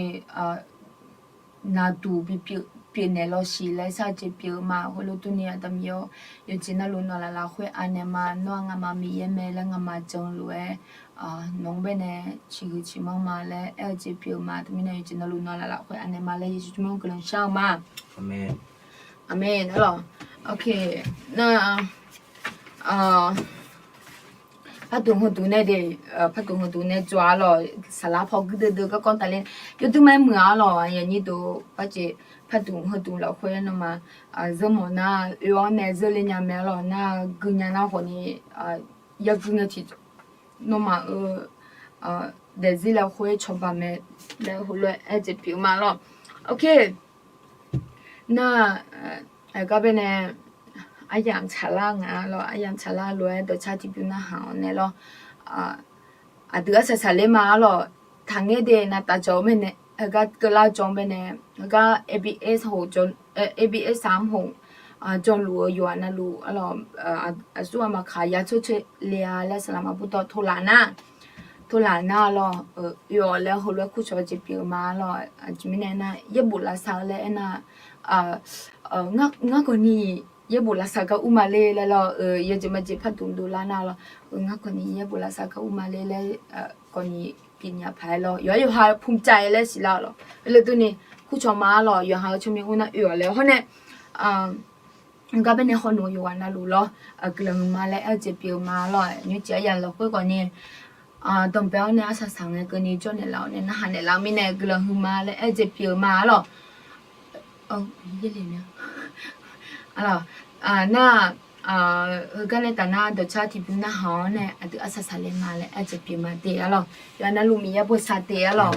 naqduq bi pyeufnaeq lawsiq laer sar-eu jeq pyeuf-eu ma. Khoerlof durni Aqda Miqyaer-awr, yawqjeq navluf nawq laf lafkhoer anaeq ma. Nawr-aq ngamaf Miqyaer mae laer ngamaf jan-eu lof-aer, nawq-anr baenae ciqhuiq ciqmanr ma laer aer-eu jeq pyeuf-eu ma. Teumirnae yawqjeq navluf nawq laf lafkhoer anaeq ma laer Yeqsur tsawrmyanr guiqlanq shar-eu ma. Aqmeq. Arlawq, ok, nar, parduq heuduq nae de, parduq heuduq nae jawr-a arlawq, saqlar paw guir deuvdeuv garkawv tafler, yawdui ma-aer muiq-a arlawq, aqyuif aqnyir deuq, parduq heuduq lafkhoer nawmaf zeur mawf nar, oe-awr nae zeur le nya mae arlawq, nar gui nya nar khawfni, yagui ngae tiq, nawmaf-euq daefzir lafkhoer cawba mae laer heulof-aer aer-eu jeq pyeuf-eu ma arlawq. Ok, nar, aergar baenae aryamq tsaqlar nga arlawq, aryamq tsaqlar lof-aer dawqtsar tiqbymr narhaq-awr nae lawr, aqdui arsaq saqler ma arlawq. Taqngaer de navtaf jawq-eu mae nae, heugar keuvlar jawr-eu mae nae, heugar ABS hoq, ABS saq-anr hoq, janluf-eu yawqghaq navluf arlawq, aqsur aqmaq kaq ya tsawr tser le-a laer saqlaq maqbur dawr tov laf nar, tov laf nar arlawq, oe-awq laer heulof-aer kurcawq-eu jeq pyeuf-eu ma arlawq. Aqjeq mirnae nar yaerbof lavsav-eu laer aernar, ngar khawfni yaerbof lavsav gar ur ma le laer lawr, yawjeq majeq parduq dovlar nar lawr, ngar khawfni yaerbof lavsav gar ur ma le laer khawfni pyeufnya paq-aer lawr, yawqha yawqha pumcav-aer laer siqlar-awq lawq. Heulof durni kurcawq ma arlawq, yawqha-eu tsawrmyanr ur nar oe-awq laer hawr nae, gar baenae hawluf-eu yawqghaq navluf lawr, guiqlanq huiqma laer aer-eu jeq pyeuf-eu ma arlawq. Nymrcif aryamq lafkhoer khawfni danqbae-awr nae arsaq saq ngae keuvni jawrnaeq laf-awr nae narhaq naeqlaf-eu mirnae guiqlanq huiqma laer aer-eu jeq pyeuf-eu ma arlawq. Nar, heugar nae taf nar dawqtsar tiqbymr narhaq-awr nae aqdui arsaq saqler ma laer aer-eu jeq pyeuf ma de arlawq. Yawqha navluf Miqyaer bosav de arlawq.